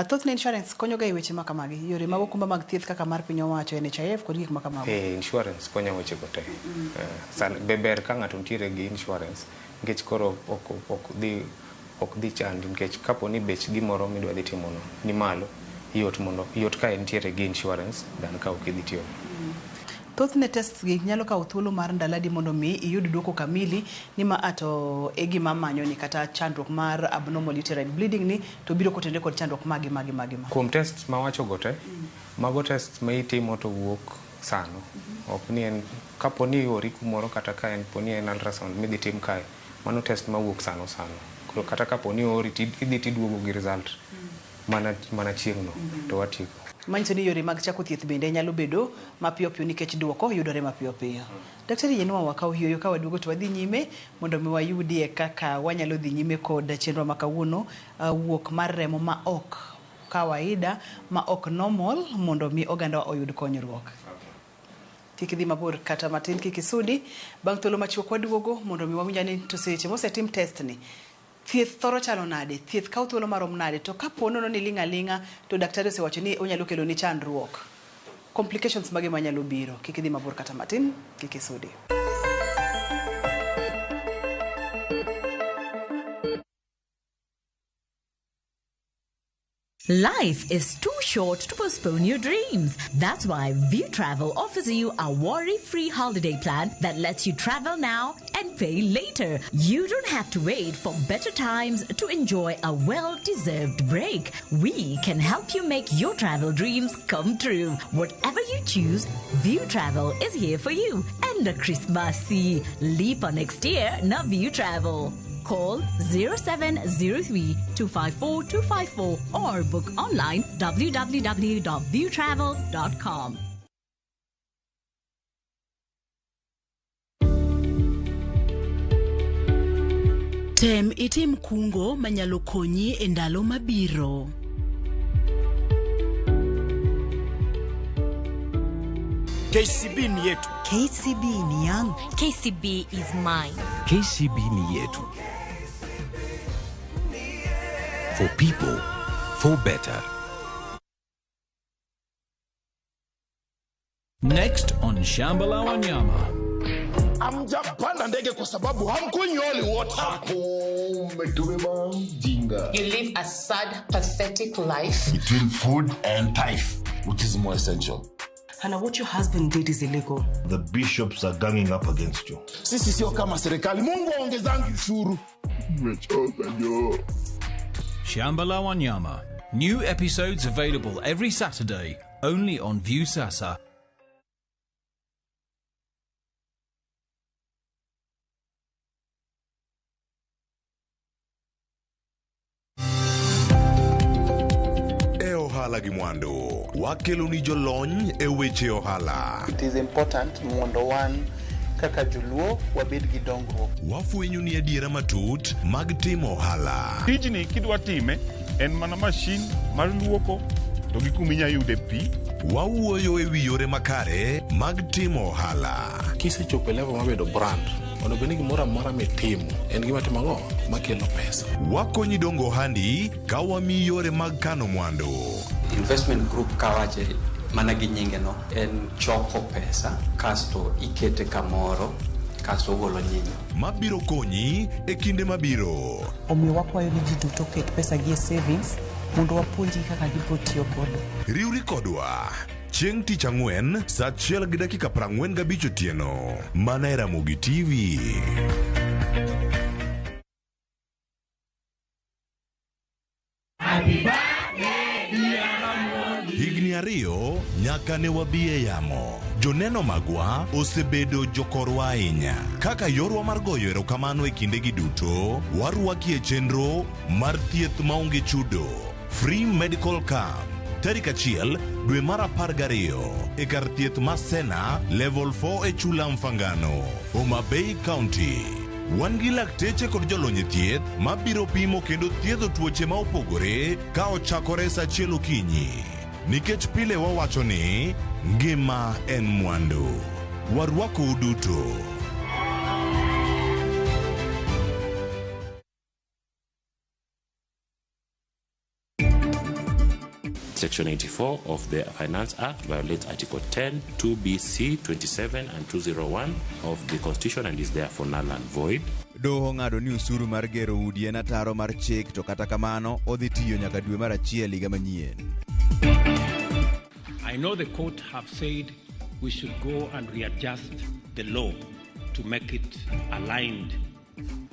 Thothne insurance konyo ga e weche ma kamagi, yore mag okumba mag thieth kaka mar piny owacho, NHIF kod gik ma kamago. Insurance konyo weche go te. Be ber ka ng'ato nitiere gi insurance nikech koro ok dhi chandi nikech kapo ni bech gimoro midwa dhi timono ni malo, yot ka entiere gi insurance than ka ok idhi tiyo. Thothne tests gi nyalo kawo thuolo mar ndalo adi mondo mi iyud duoko kamili ni ma ato e gima manyo ni kata chandruok mar abnormal uterine bleeding ni to biro kotenore kod chandruok magi magi magi ma. Kuom tests mawacho go te, mago tests ma itimo to wuok sano. Ok ni en kapo ni iori kumoro kata ka en po ni en ultrasound midhi tim kae, mano test mawuok sano sano. Koro kata kapo ni oori idhi tiduogo gi result mana chieng'no to watieko. Manyiso ni yore mag chako thieth bende nyalo bedo mapiyo piyo nikech duoko yudore mapiyo piyo. Daktari yienwa wakaw yueyo ka waduogo to wadhi nyime mondo mi wayudie kaka wanyalo dhi nyime kod chenro ma kawuono, wuok mar remo ma ok kawaida, ma ok normal mondo mi oganda oyud konyruok. Kik idhi mabor kata matin, kik isudi. Bang' thuolo machuok waduogo mondo mi wawinj ni to seche mosetim test ni thieth thoro chalo nade, thieth kawo thuolo marom nade, to kapo nono ni ling' aling'a to daktari osewacho ni onyalo kelo ni chandruok, complications mage manyalo biro. Kik idhi mabor kata matin, kik isudi. Life is too short to postpone your dreams. That's why View Travel offers you a worry-free holiday plan that lets you travel now and pay later. You don't have to wait for better times to enjoy a well-deserved break. We can help you make your travel dreams come true. Whatever you choose, View Travel is here for you. And a Christmas leap on next year, na View Travel. Call 0703 254 254 or book online www.viewtravel.com. Tem itim kungo manyalo konyi e ndalo mabiro. KCB ni yetu. KCB ni yangu. KCB is mine. KCB ni yetu. For people, for better. Next on Shamba la Wanyama. Hamjapanda ndege kwa sababu hamkunywi holy water. Hapo umetubeba mjinga. You live a sad, pathetic life. Between food and tithe, which is more essential? Hannah, what your husband did is illegal. The bishops are ganging up against you. Sisi sio kama serikali. Mungu aongezangi ushuru. Nimechoka jo. Shamba la Wanyama. New episodes available every Saturday, only on Viusasa. ohala gi mwandu. Wakeloni jolony e weche ohala. It is important mondo wan kaka joluo wabed gi dongruok. Wafwenyo ni adiera matut mag timo ohala. Tijni kidwa time en mana mashin mar luoko to gi kuma inya yude pi. Wawuoyo e wi yore makare mag timo ohala. Kisechopo e level mar bedo brand, onego bed ni gimoro amora mitimo en gima timo ang'o makelo pesa. Wakonyi dongo ohandi ka wamiyi yore mag kano mwandu. Investment group kawache mana gi nyinge no en choko pesa kasto ikete kamoro kasto ogolo nyinyo. Mabiro konyi e kinde mabiro. Omiyo wakwayo ni ji duto oket pesa gi e savings mondo wapuonjgi kaka gibiro tiyo godo. Riwri kodwa chieng' tich ang'wen saa 1:45 otieno mana e Ramogi TV. Higni 2 nyaka ne wabi e yamo. Joneno magwa osebedo jokorwa ahinya. Kaka yorwa mar goyo erokamano e kindegi duto, warwaki e chenro mar thieth maonge chudo. Free Medical Camp. Tarik 1 dwe mar 12 e kar thieth ma Sena Level 4 e Chula Mfangano, Homa Bay County. Wan gi lakteche kod jolony e thieth mabiro pimo kendo thiedho tuoche ma opogore ka ochakore saa 1 okinyi. Nikech pile wawacho ni ngima en mwandu. Warwakou duto. Section 84 of the Finance Act violates Article 10, 2BC, 27 and 201 of the Constitution and is therefore null and void. Doho ng'ado ni osuru mar gero udi en ataro mar chik to kata kamano odhi tiyo nyaka dwe mar 1 higa manyien. I know the court have said we should go and readjust the law to make it aligned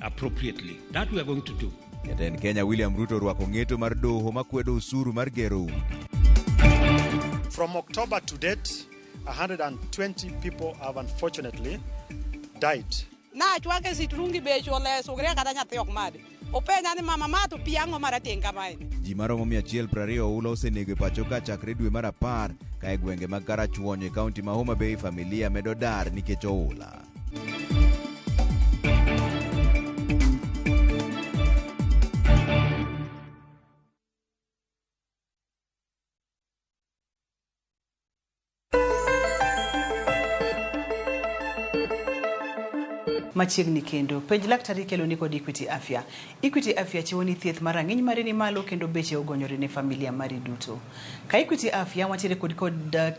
appropriately. That we are going to do. Jatend Kenya William Ruto orwako ng'eto mar doho makwedo osuru mar gero udi. From October to date, 120 people have unfortunately died. Na chwake sitrungi becho leso gre kata nyathi ok madi. Openya ni mama ma to pi ang'o marateng' kamae. Ji maromo 120 oula osenego e pacho ka chakre dwe mar 10 ka e gwenge mag Karachuonyo e kaunti ma Homa Bay familia medo dar nikech oula. Machiegni kendo penj laktar ikelo ni kod Equity Afya. Equity Afya chiwo ni thieth mar rang'iny mari ni malo kendo beche ogonyore ne familia mari duto. Ka Equity Afya wantiere kod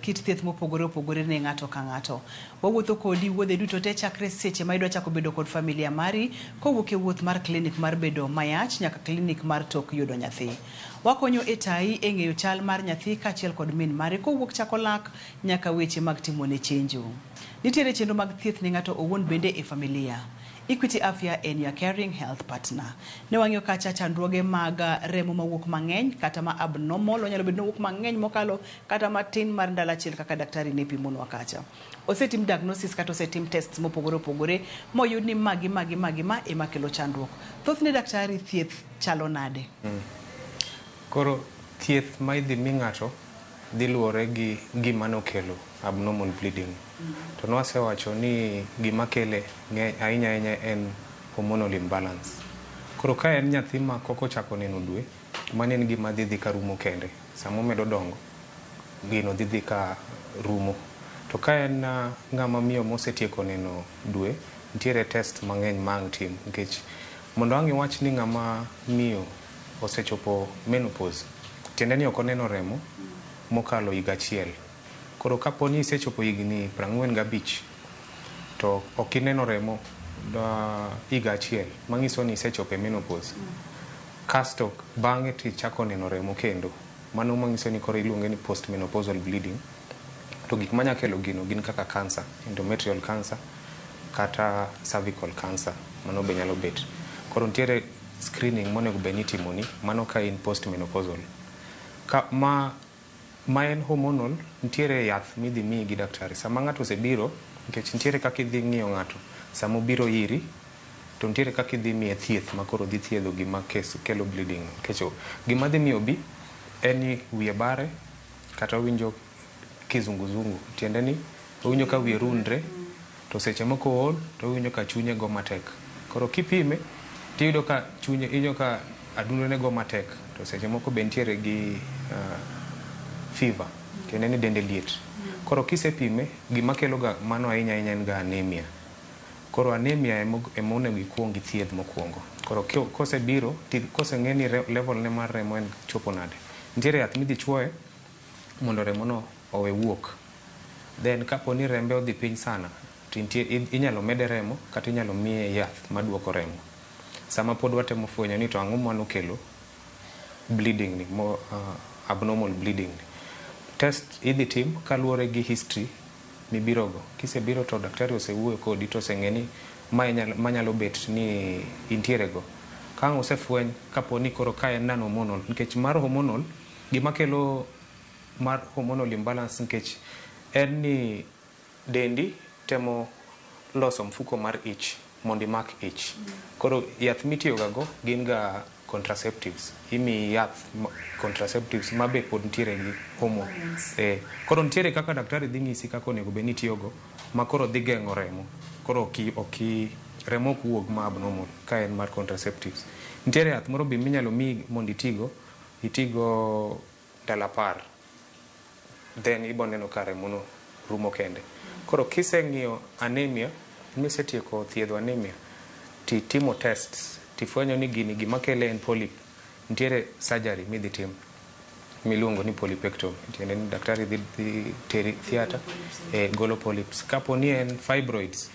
kit thieth mopogore opogore ne ng'ato ka ng'ato. Wawuotho kodi wuodhe duto te chakre seche ma idwa chako bedo kod familia mari kowuok e wuoth mar klinik mar bedo mayach nyaka klinik mar tok yudo nyathi. Wakonyo e tayi e ng'eyo chal mar nyathi kaachiel kod min mare kowuok chako lak nyaka weche mag timone chenjo. Nitiere chenro mag thieth ne ng'ato owuon bende e familia. Equity Afya en your caring health partner. Ne wang'iyo kacha chandruoge mag remo mawuok mang'eny kata ma abnormal, onyalo bedo ni owuok mang'eny mokalo kata matin mar ndalo achiel kaka daktari ne pimonwa kacha. Osetim diagnosis kata osetim tests mopogore opogore moyud ni magi magi magi ma ema kelo chandruok. Thothne daktari thieth chalo nade? Koro thieth ma idhi mi ng'ato dhi luwore gi gima nokelo abnormal bleeding. To nwasewacho ni gima kele ahinya ahinya en hormonal imbalance. Koro ka en nyathi ma kok ochako neno dwe, mano en gima dhi dhi ka rumo kende. Sama omedo dongo, gino dhi dhi ka rumo. To ka en ng'ama miyo mosetieko neno dwe, nitiere test mang'eny ma ang' tim. Nikech mondo ang' iwach ni ng'ama miyo osechopo menopause, tiende ni ok oneno remo mokalo higa achiel. Koro kapo ni isechopo higni 45 to ok ineno remo higa achiel, manyiso ni isechopo e menopause. Kasto bang'e tichako neno remo kendo, mano manyiso ni koro iluonge ni postmenopausal bleeding. To gik manya kelo gino gin kaka cancer, endometrial cancer kata cervical cancer, mano be nyalo bet. Koro nitiere screening monego bed ni itimoni, mano ka in postmenopausal. Ka ma en hormonal, nitiere yath midhi miyi gi daktari. Sama ng'ato osebiro, nikech nitiere kaka idhi ng'iyo ng'ato, sama obiro iri, to nitiere kaka idhi miye thieth ma koro dhi thiedho gima kelo bleeding. Nikech gima dhi miyo obi en ni wiye bare kata owinjo kizunguzungu, tiende ni owinjo ka wiye rundre, to seche moko ool to owinjo ka chunye go matek. Koro kipime tiyudo ka chunye, iwinjo ka adundone go matek, to seche moko be nitiere gi fever, tiende ni dende liet. Koro kisepime, gima kelo ga mano ahinya ahinya en ga anemia. Koro anemia ema onego ikuong ithiedh mokwongo. Koro kosebiro, koseng'e ni level ne mar remo en chopo nade, nitiere yath midhi chuoye mondo remo no owe wuok. Then kapo ni rembe odhi piny sana, to inyalo mede remo kata inyalo miye yath maduoko remo. Sama pod watemo fwenyo ni to ang'o manokelo bleeding ni, abnormal bleeding ni. Test idhi tim kaluwore gi history mibirogo. Kisebiro to daktari osewuoyo kodi to oseng'e ni mae manyalo bet ni intiere go. Ka ang' osefweny kapo ni koro ka en non hormonal, nikech mar hormonal, gima kelo mar hormonal imbalance nikech en ni dendi temo loso mfuko mar ich mondo imak ich. Koro yath mitiyo ga go gin ga contraceptives. Imiyi yath contraceptives mabe pod nitiere gi hormone. Koro nitiere kaka daktari dhi ng'isi kaka onego bed ni itiyogo ma koro dhi geng'o remo. Koro oki remo ok wuog ma abnormal ka en mar contraceptives. Nitiere yath moro be minyalo miyi mondo itigo, itigo ndalo 10. Then ibo neno ka remo no rumo kende. Koro kiseng'iyo anemia, misetieko thiedho anemia, titimo tests, tifwenyo ni gini gima kele en polyp, nitiere surgery midhi tim miluongo ni polypectomy. Tiende ni daktari dhi teri theatre golo polyps. Kapo ni en fibroids,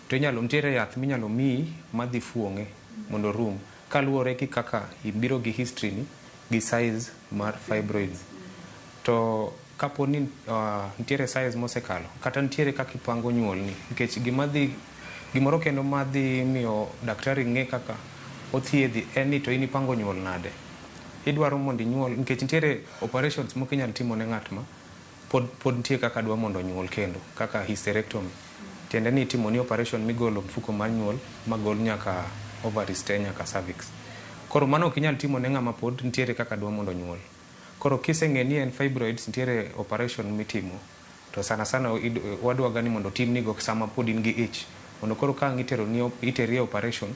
to inyalo nitiere yath minyalo miyi madhi fuong'e mondo orum kaluwore gi kaka ibiro gi history ni gi size mar fibroids. To kapo ni nitiere size mosekalo kata nitiere kaka ipango nyuolni, nikech gimoro kendo madhi miyo daktari ng'e kaka othiedhi en ni to in ipango nyuol nade. Idwaro mondo inyuol, nikech nitiere operations mok inyal timo ne ng'at ma pod nitie kaka dwa mondo onyuol kendo, kaka hysterectomy. Tiende ni itimo ni operation migolo mfuko mar nyuol magol nyaka ovaries te nyaka cervix. Koro mano ok inyal timo ne ng'ama pod nitiere kaka dwa mondo onyuol. Koro kiseng'e ni en fibroids, nitiere operation mitimo, to sana sana wadwa ga ni mondo otimnigo sama pod in gi ich, mondo koro ka ang' iteri e operation,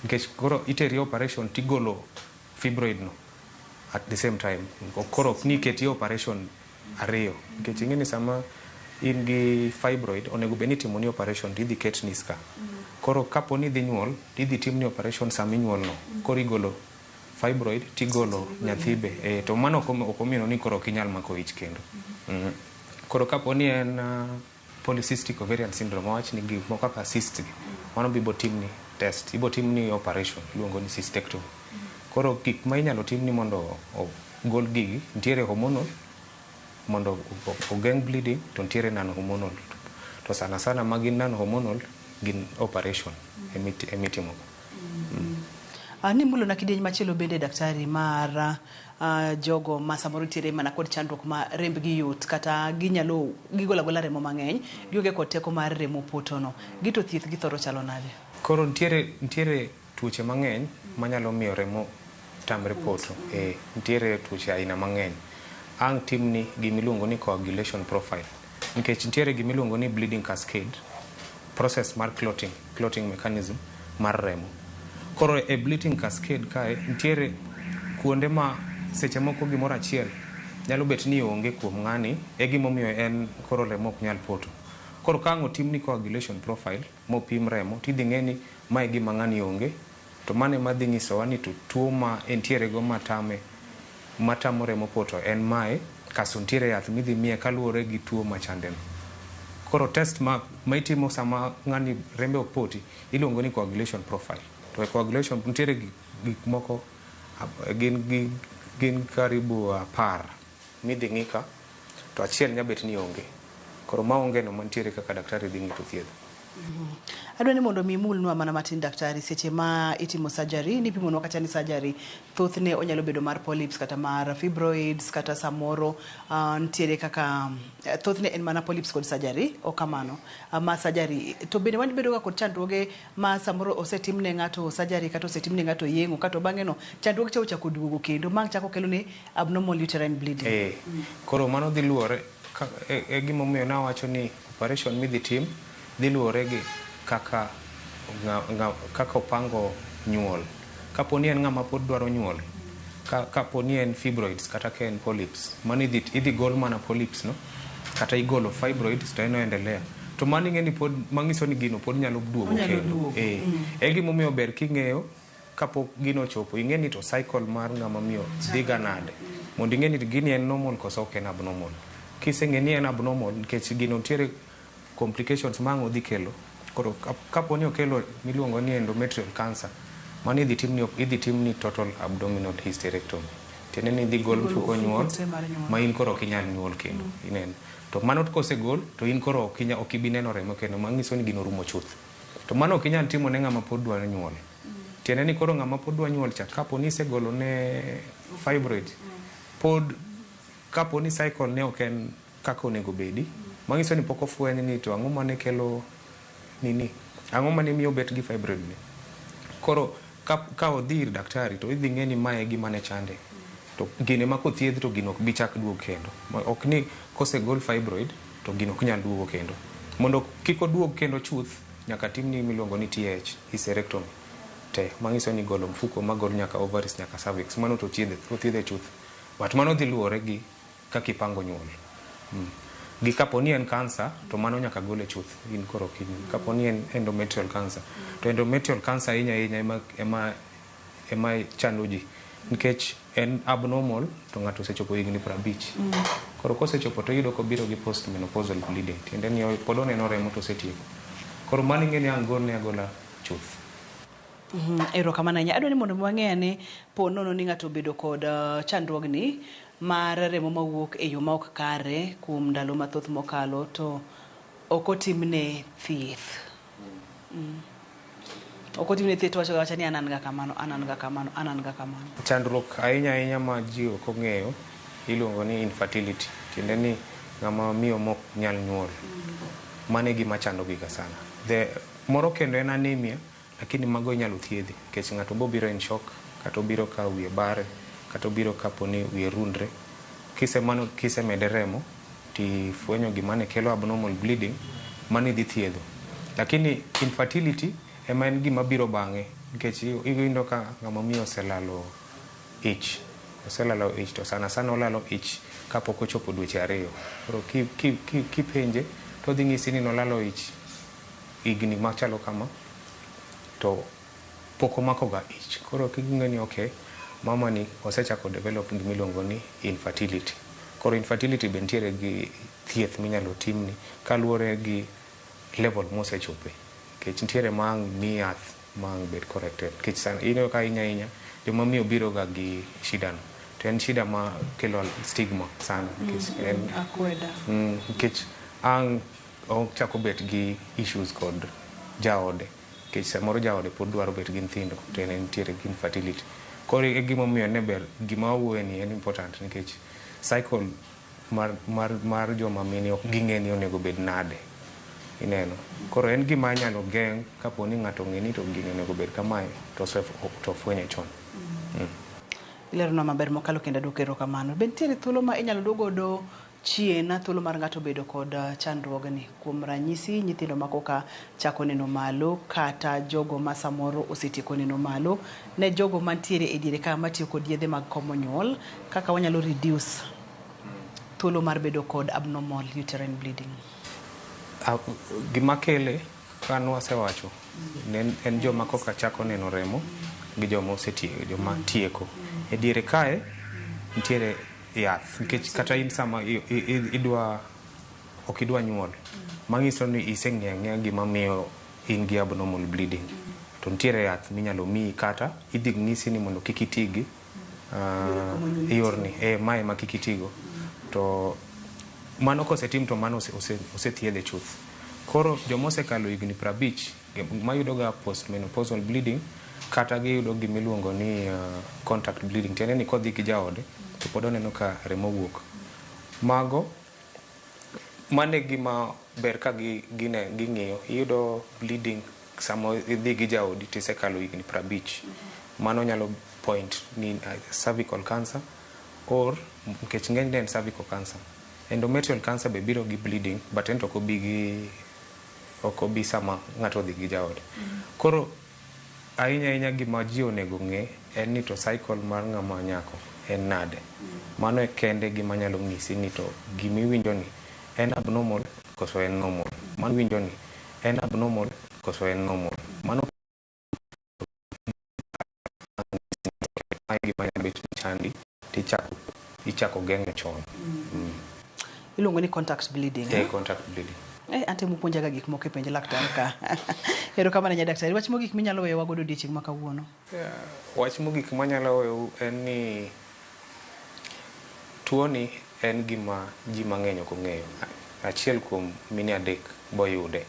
nikech koro iteri e operation tigolo fibroid no at the same time. Koro ok ni iketi e operation ariyo, nikech ing'e ni sama in gi fibroid onego bed ni itimo ni operation to idhi ketni scar. Koro kapo ni idhi nyuol, tidhi timni operation sama inyuol no. Koro igolo fibroid tigolo nyathi be. To mano ok omino ni koro ok inyal mako ich kendo. Koro kapo ni en polycystic ovarian syndrome, wawach ni gik moko kaka cyst gi, mano be ibo timni test, ibo timni operation iluongo ni cystectomy. Koro gik ma inyalo timni mondo ogol gigi, nitiere hormonal mondo ogeng' bleeding, to nitiere non hormonal. To sana sana magi non hormonal gin operation emitimo. Nimulo na kidieny machielo bende daktari mar jogo ma samoro nitiere mana kod chandruok ma rembgi yot kata ginyalo gigolo agola remo mang'eny, gionge kod teko mar remo potono. Gito thieth gi thoro chalo nade? Koro nitiere tuoche mang'eny manyalo miyo remo tamre poto. Nitiere tuoche aina mang'eny. Ang' timni gimiluongo ni coagulation profile, nikech nitiere gimiluongo ni bleeding cascade, process mar clotting mechanism mar remo. Koro e bleeding cascade kae nitiere kuonde ma seche moko gimoro achiel nyalo bet ni onge kuom ng'ani, e gimomiyo en koro remo ok nyal poto. Koro ka ang' otimni coagulation profile mopim remo, tidhi ng'e ni mae gima ng'ani onge, to mano ema dhi nyisowa ni to tuo ma entiere go matamo remo poto en mae, kasto nitiere yath midhi miye kaluwore gi tuo machande no. Koro test ma itimo sama ng'ani rembe ok poti iluongo ni coagulation profile. To e coagulation nitiere gik moko gin karibu 10 midhi ng'i ka, to achiel nyalo bet ni onge. Koro maonge no mantiere kaka daktari dhi ng'i to thiedho. Adwa ni mondo mi imulnwa mana matin daktari, seche ma itimo surgery, nipimonwa kata ni surgery thothne onyalo bedo mar polyps kata mar fibroids kata samoro nitiere kaka thothne en mana polyps kod surgery, ok kamano ma surgery to bende wan bedo ga kod chandruoge ma samoro osetimne ng'ato surgery kata osetimne ng'ato yeng'o kato bang'e no chandruog cha ochako duogo kendo ma chako kelo ne abnormal uterine bleeding. Koro mano dhi luwore e gimomiyo nawacho ni operation midhi tim dhi luwore gi kaka opango nyuol. Kapo ni en ng'ama pod dwaro nyuol, kapo ni en fibroids kata ka en polyps, mano idhi gol mana polyps no, kata igolo fibroids to en oendelea. To mano ing'e ni pod manyiso ni gino pod nyalo duogo kendo. E gimomiyo ber king'eyo kapok gino ochopo, ing'e ni to cycle mar ng'ama miyo dhi ga nade, mondo ing'e ni gini en normal koso ok en abnormal. Kiseng'e ni en abnormal, nikech gino nitiere complications ma ang' odhi kelo. Koro kapo ni okelo miluongo ni endometrial cancer, mano idhi timni total abdominal hysterectomy. Tiende ni idhi gol mfuko nyuol ma in koro ok inyal nyuol kendo. Ineno. To mano kosegol to in koro ok ibi neno remo kendo, manyiso ni gino orumo chuth. To mano ok inyal timo ne ng'ama pod dwaro nyuol. Tiende ni koro ng'ama pod dwa nyuol cha, kapo ni isegolo ne fibroid, pod kapo ni cycle ne ok en kaka onego bedi, manyiso ni pok ofweny ni to ang'o mane kelo nini, ang'o mane miyo obet gi fibroid ni. Koro ka odhi ir daktari to idhi ng'e ni mae e gima ne chande. To gine ma kothiedh to gino ok bi chak duogo kendo. Ok ni kosegol fibroid to gino ok nyal duogo kendo. Mondo kik oduog kendo chuth, nyaka timni miluongo ni TH, hysterectomy. Te, manyiso ni golo mfuko magol nyaka ovaries nyaka cervix, mano to othiedhe chuth. But mano dhi luwore gi kaka ipango nyuol. Gi kapo ni en cancer to mano nyaka gole chuth, in koro ok inyal. Kapo ni en endometrial cancer, to endometrial cancer ahinya ahinya ema chando ji, nikech en abnormal to ng'ato osechopo higni 50. Koro kosechopo to iyudo kobiro gi postmenopausal bleeding, tiende ni pod oneno remo to osetieko. Koro mano ing'e ni ang' golne agola chuth. Erokamano ahinya. Adwa ni mondo wang'e ane po nono ni ng'ato obedo kod chandruogni mar remo mawuok e yo ma ok kare kuom ndalo mathoth mokalo to ok otimne thieth. Ok otimne thieth to wacho ni an an ga kamano, an an ga kamano, an an ga kamano. Chandruok ahinya ahinya ma ji ok ong'eyo iluongo ni infertility, tiende ni ng'ama miyo mok nyal nyuol. Mano e gima chando gi ga sana. Moro kendo en anemia, lakini mago inyalo thiedhi, nikech ng'ato bobiro in shock, kata obiro ka wiye bare, kata obiro kapo ni wiye rundre. Kisemano kisemede remo tifwenyo gima ne kelo abnormal bleeding, mano idhi thiedho. Lakini infertility ema en gima biro bang'e, nikech iyudo ka ng'ama miyo oselalo ich, to sana sana olalo ich kapok ochopo dweche 2. Koro kipenje to odhi nyisi ni nolalo ich higni machalo kama, to pok omako ga ich. Koro king'e ni okay, mama ni osechako develop gima iluongo ni infertility. Koro infertility be nitiere gi thieth minyalo timni kaluwore gi level mosechope. Nikech nitiere ma ang' mi yath ma ang' bed corrected. Nikech sana ineno ka ahinya ahinya joma miyo biro ga gi shida no. To en shida ma kelo stigma sana. Nikech en akweda. Nikech ang' ochako bet gi issues kod jaode. Nikech samoro jaode pod dwaro bet gi nyithindo to en nitiere gi infertility. Koro e gimomiyo ne ber gima wawuoye ni en important, nikech cycle mar joma mine ok ging'e ni onego bed nade. Ineno. Koro en gima inyalo geng' kapo ni ng'ato ong'e ni to gini onego bed kamae to ofwenye chon. Ileronwa maber mokalo kendo aduoko erokamano. Be nitiere thuolo ma inyalo duog godo chien thuolo mar ng'ato bedo kod chandruogni? Kuom ranyisi nyithindo ma koka chako neno malo kata jogo ma samoro osetieko neno malo, ne jogo mantiere e diere ka matiyo kod yedhe mag komo nyuol, kaka wanyalo reduce thuolo mar bedo kod abnormal uterine bleeding? Gima kele ka nwasewacho en joma koka chako neno remo gi joma osetieko, joma tieko. E diere kae nitiere yath, nikech kata in sama idwa ok idwa nyuol, manyiso ni iseng'eyo ang'eya gima miyo in gi abnormal bleeding. To nitiere yath minyalo miyi kata idhi ng'isi ni mondo kik iti gi yorni, mae ma kik itigo. To mano kosetim to mano osethiedhe chuth. Koro joma osekalo higni 50 mayudo ga postmenopausal bleeding kata giyudo gimiluongo ni contact bleeding, tiende ni kodhi gi jaode to pod oneno ka remo wuok. Mago mano e gima ber ka ging'iyo. Iyudo bleeding sama idhi gi jaodi tisekalo higni 50. Mano nyalo point ni cervical cancer or nikech ng'enyne en cervical cancer. Endometrial cancer be biro gi bleeding but en to ok obi sama ng'ato odhi gi jaode. Koro ahinya ahinya gima ji onego ng'e en ni to cycle mar ng'ama nyako en nade. Mano e kende gima nyalo nyisi ni to gimiwinjo ni en abnormal koso en normal. Mano iwinjo ni en abnormal koso en normal. Mano gima nyalo bet ni chandi tichako ichako geng'e chon. Iluongo ni contact bleeding. Eh, contact bleeding. Ante mupuonjaga gik moko e penj laktar ka. Erokamano nya daktari. Wach mogik minyalo weyowa godo odiochieng' ma kawuono. Wach mogik manyalo weyou en ni tuoni en gima ji mang'eny ok ong'eyo. Achiel kuom mine 3 boyude.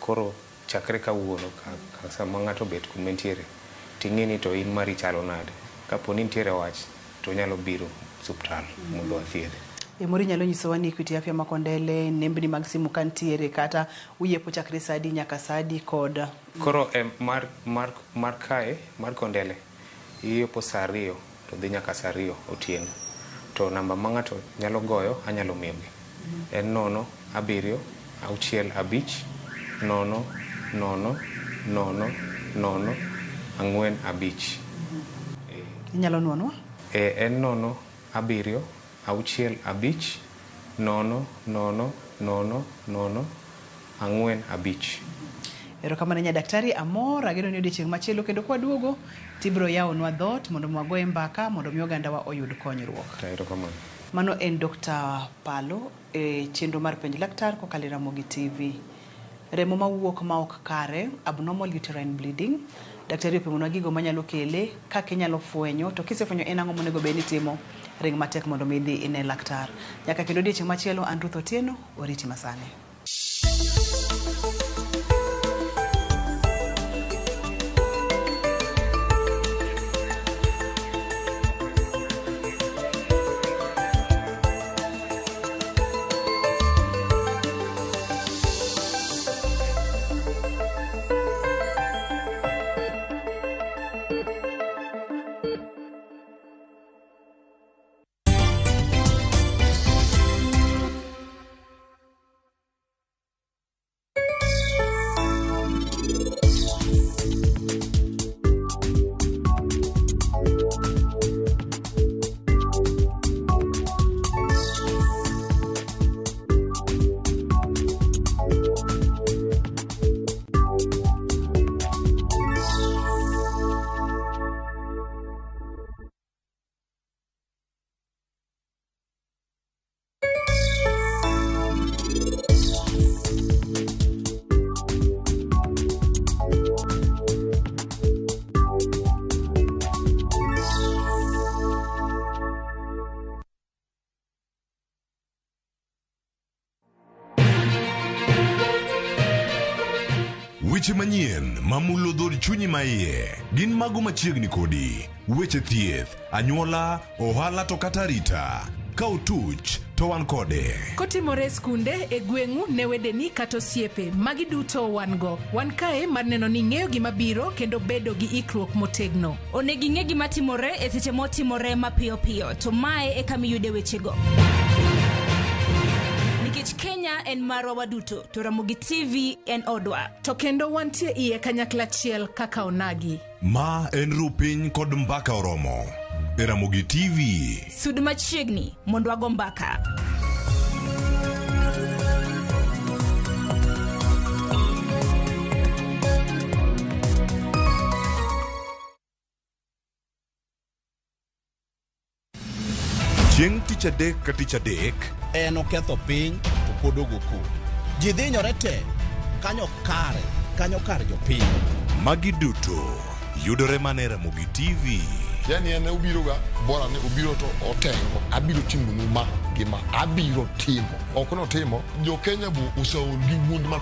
Koro chakre kawuono ka sama ng'ato obet kuma entiere ting'e ni to in mari chalo nade. Kapo ni nitiere wach to onyalo biro osuptal mondo wathiedhe. Moro inyalo nyisowa ni Equity Afya ma Kondele, nembni mag simu ka nitiere kata uyepo chakre saa adi nyaka saa adi kod Koro mar kae mar Kondele iyepo saa 2 to dhi nyaka saa 2 otieno. To namba ma ng'ato nyalo goyo anyalo miyogi. En 0 7 6 5 0 0 0 0 4 5. Inyalo nuonwa? En 0 7 6 5 0 0 0 0 4 5. Erokamano nya daktari, amor ageno ni odiochieng' machielo kendo kwaduogo tibiro yawonwa dhoot mondo wagoye mbaka mondo mi ogandawa oyud konyruok. Erokamano. Mano en Dr. Palo e chenro mar penj laktar kokalo e Ramogi TV. Remo mawuok ma ok kare, abnormal uterine bleeding. Daktari opimonwa gigo manyalo kele, kaka inyalo fwenyo, to kisefwenyo en ang'o monego bed ni itimo, ring matek mondo mi idhi ine laktar. Nyaka kendo odiochieng' machielo, an Ruth Otieno, oriti masani. Weche manyien mamulo dhod chunyi maiye gin mago machiegni kodi. Weche thieth, anyuola, ohala to kata arita. Ka otuch to wan kode. Kotimore e skunde, e gweng'u, ne wedeni kata osiepe, magi duto wan go. Wan kae mar neno ni ing'eyo gima biro kendo bedo gi ikruok motegno. Onego ing'e gima timore e seche motimore mapiyo piyo, to mae e kama iyude wechego. Nikech Kenya en marwa waduto, to Ramogi TV en odwa. To kendo wantie iye kanyakla achiel kaka onagi. Ma en rupiny kod mbaka oromo. E Ramogi TV. Sud machiegni mondo wago mbaka. Chieng' tich adek ka tich adek En oketho piny to pod ogo koko. Ji dhinyore te kanyo kare, kanyo kar jopiny. Magi duto yudore mana e Ramogi TV. Yani en obiro ga bora ni obiro to otengo abiro timonu ma gi ma abiro timo ok notimo jo Kenya bo oseol gi wuond ma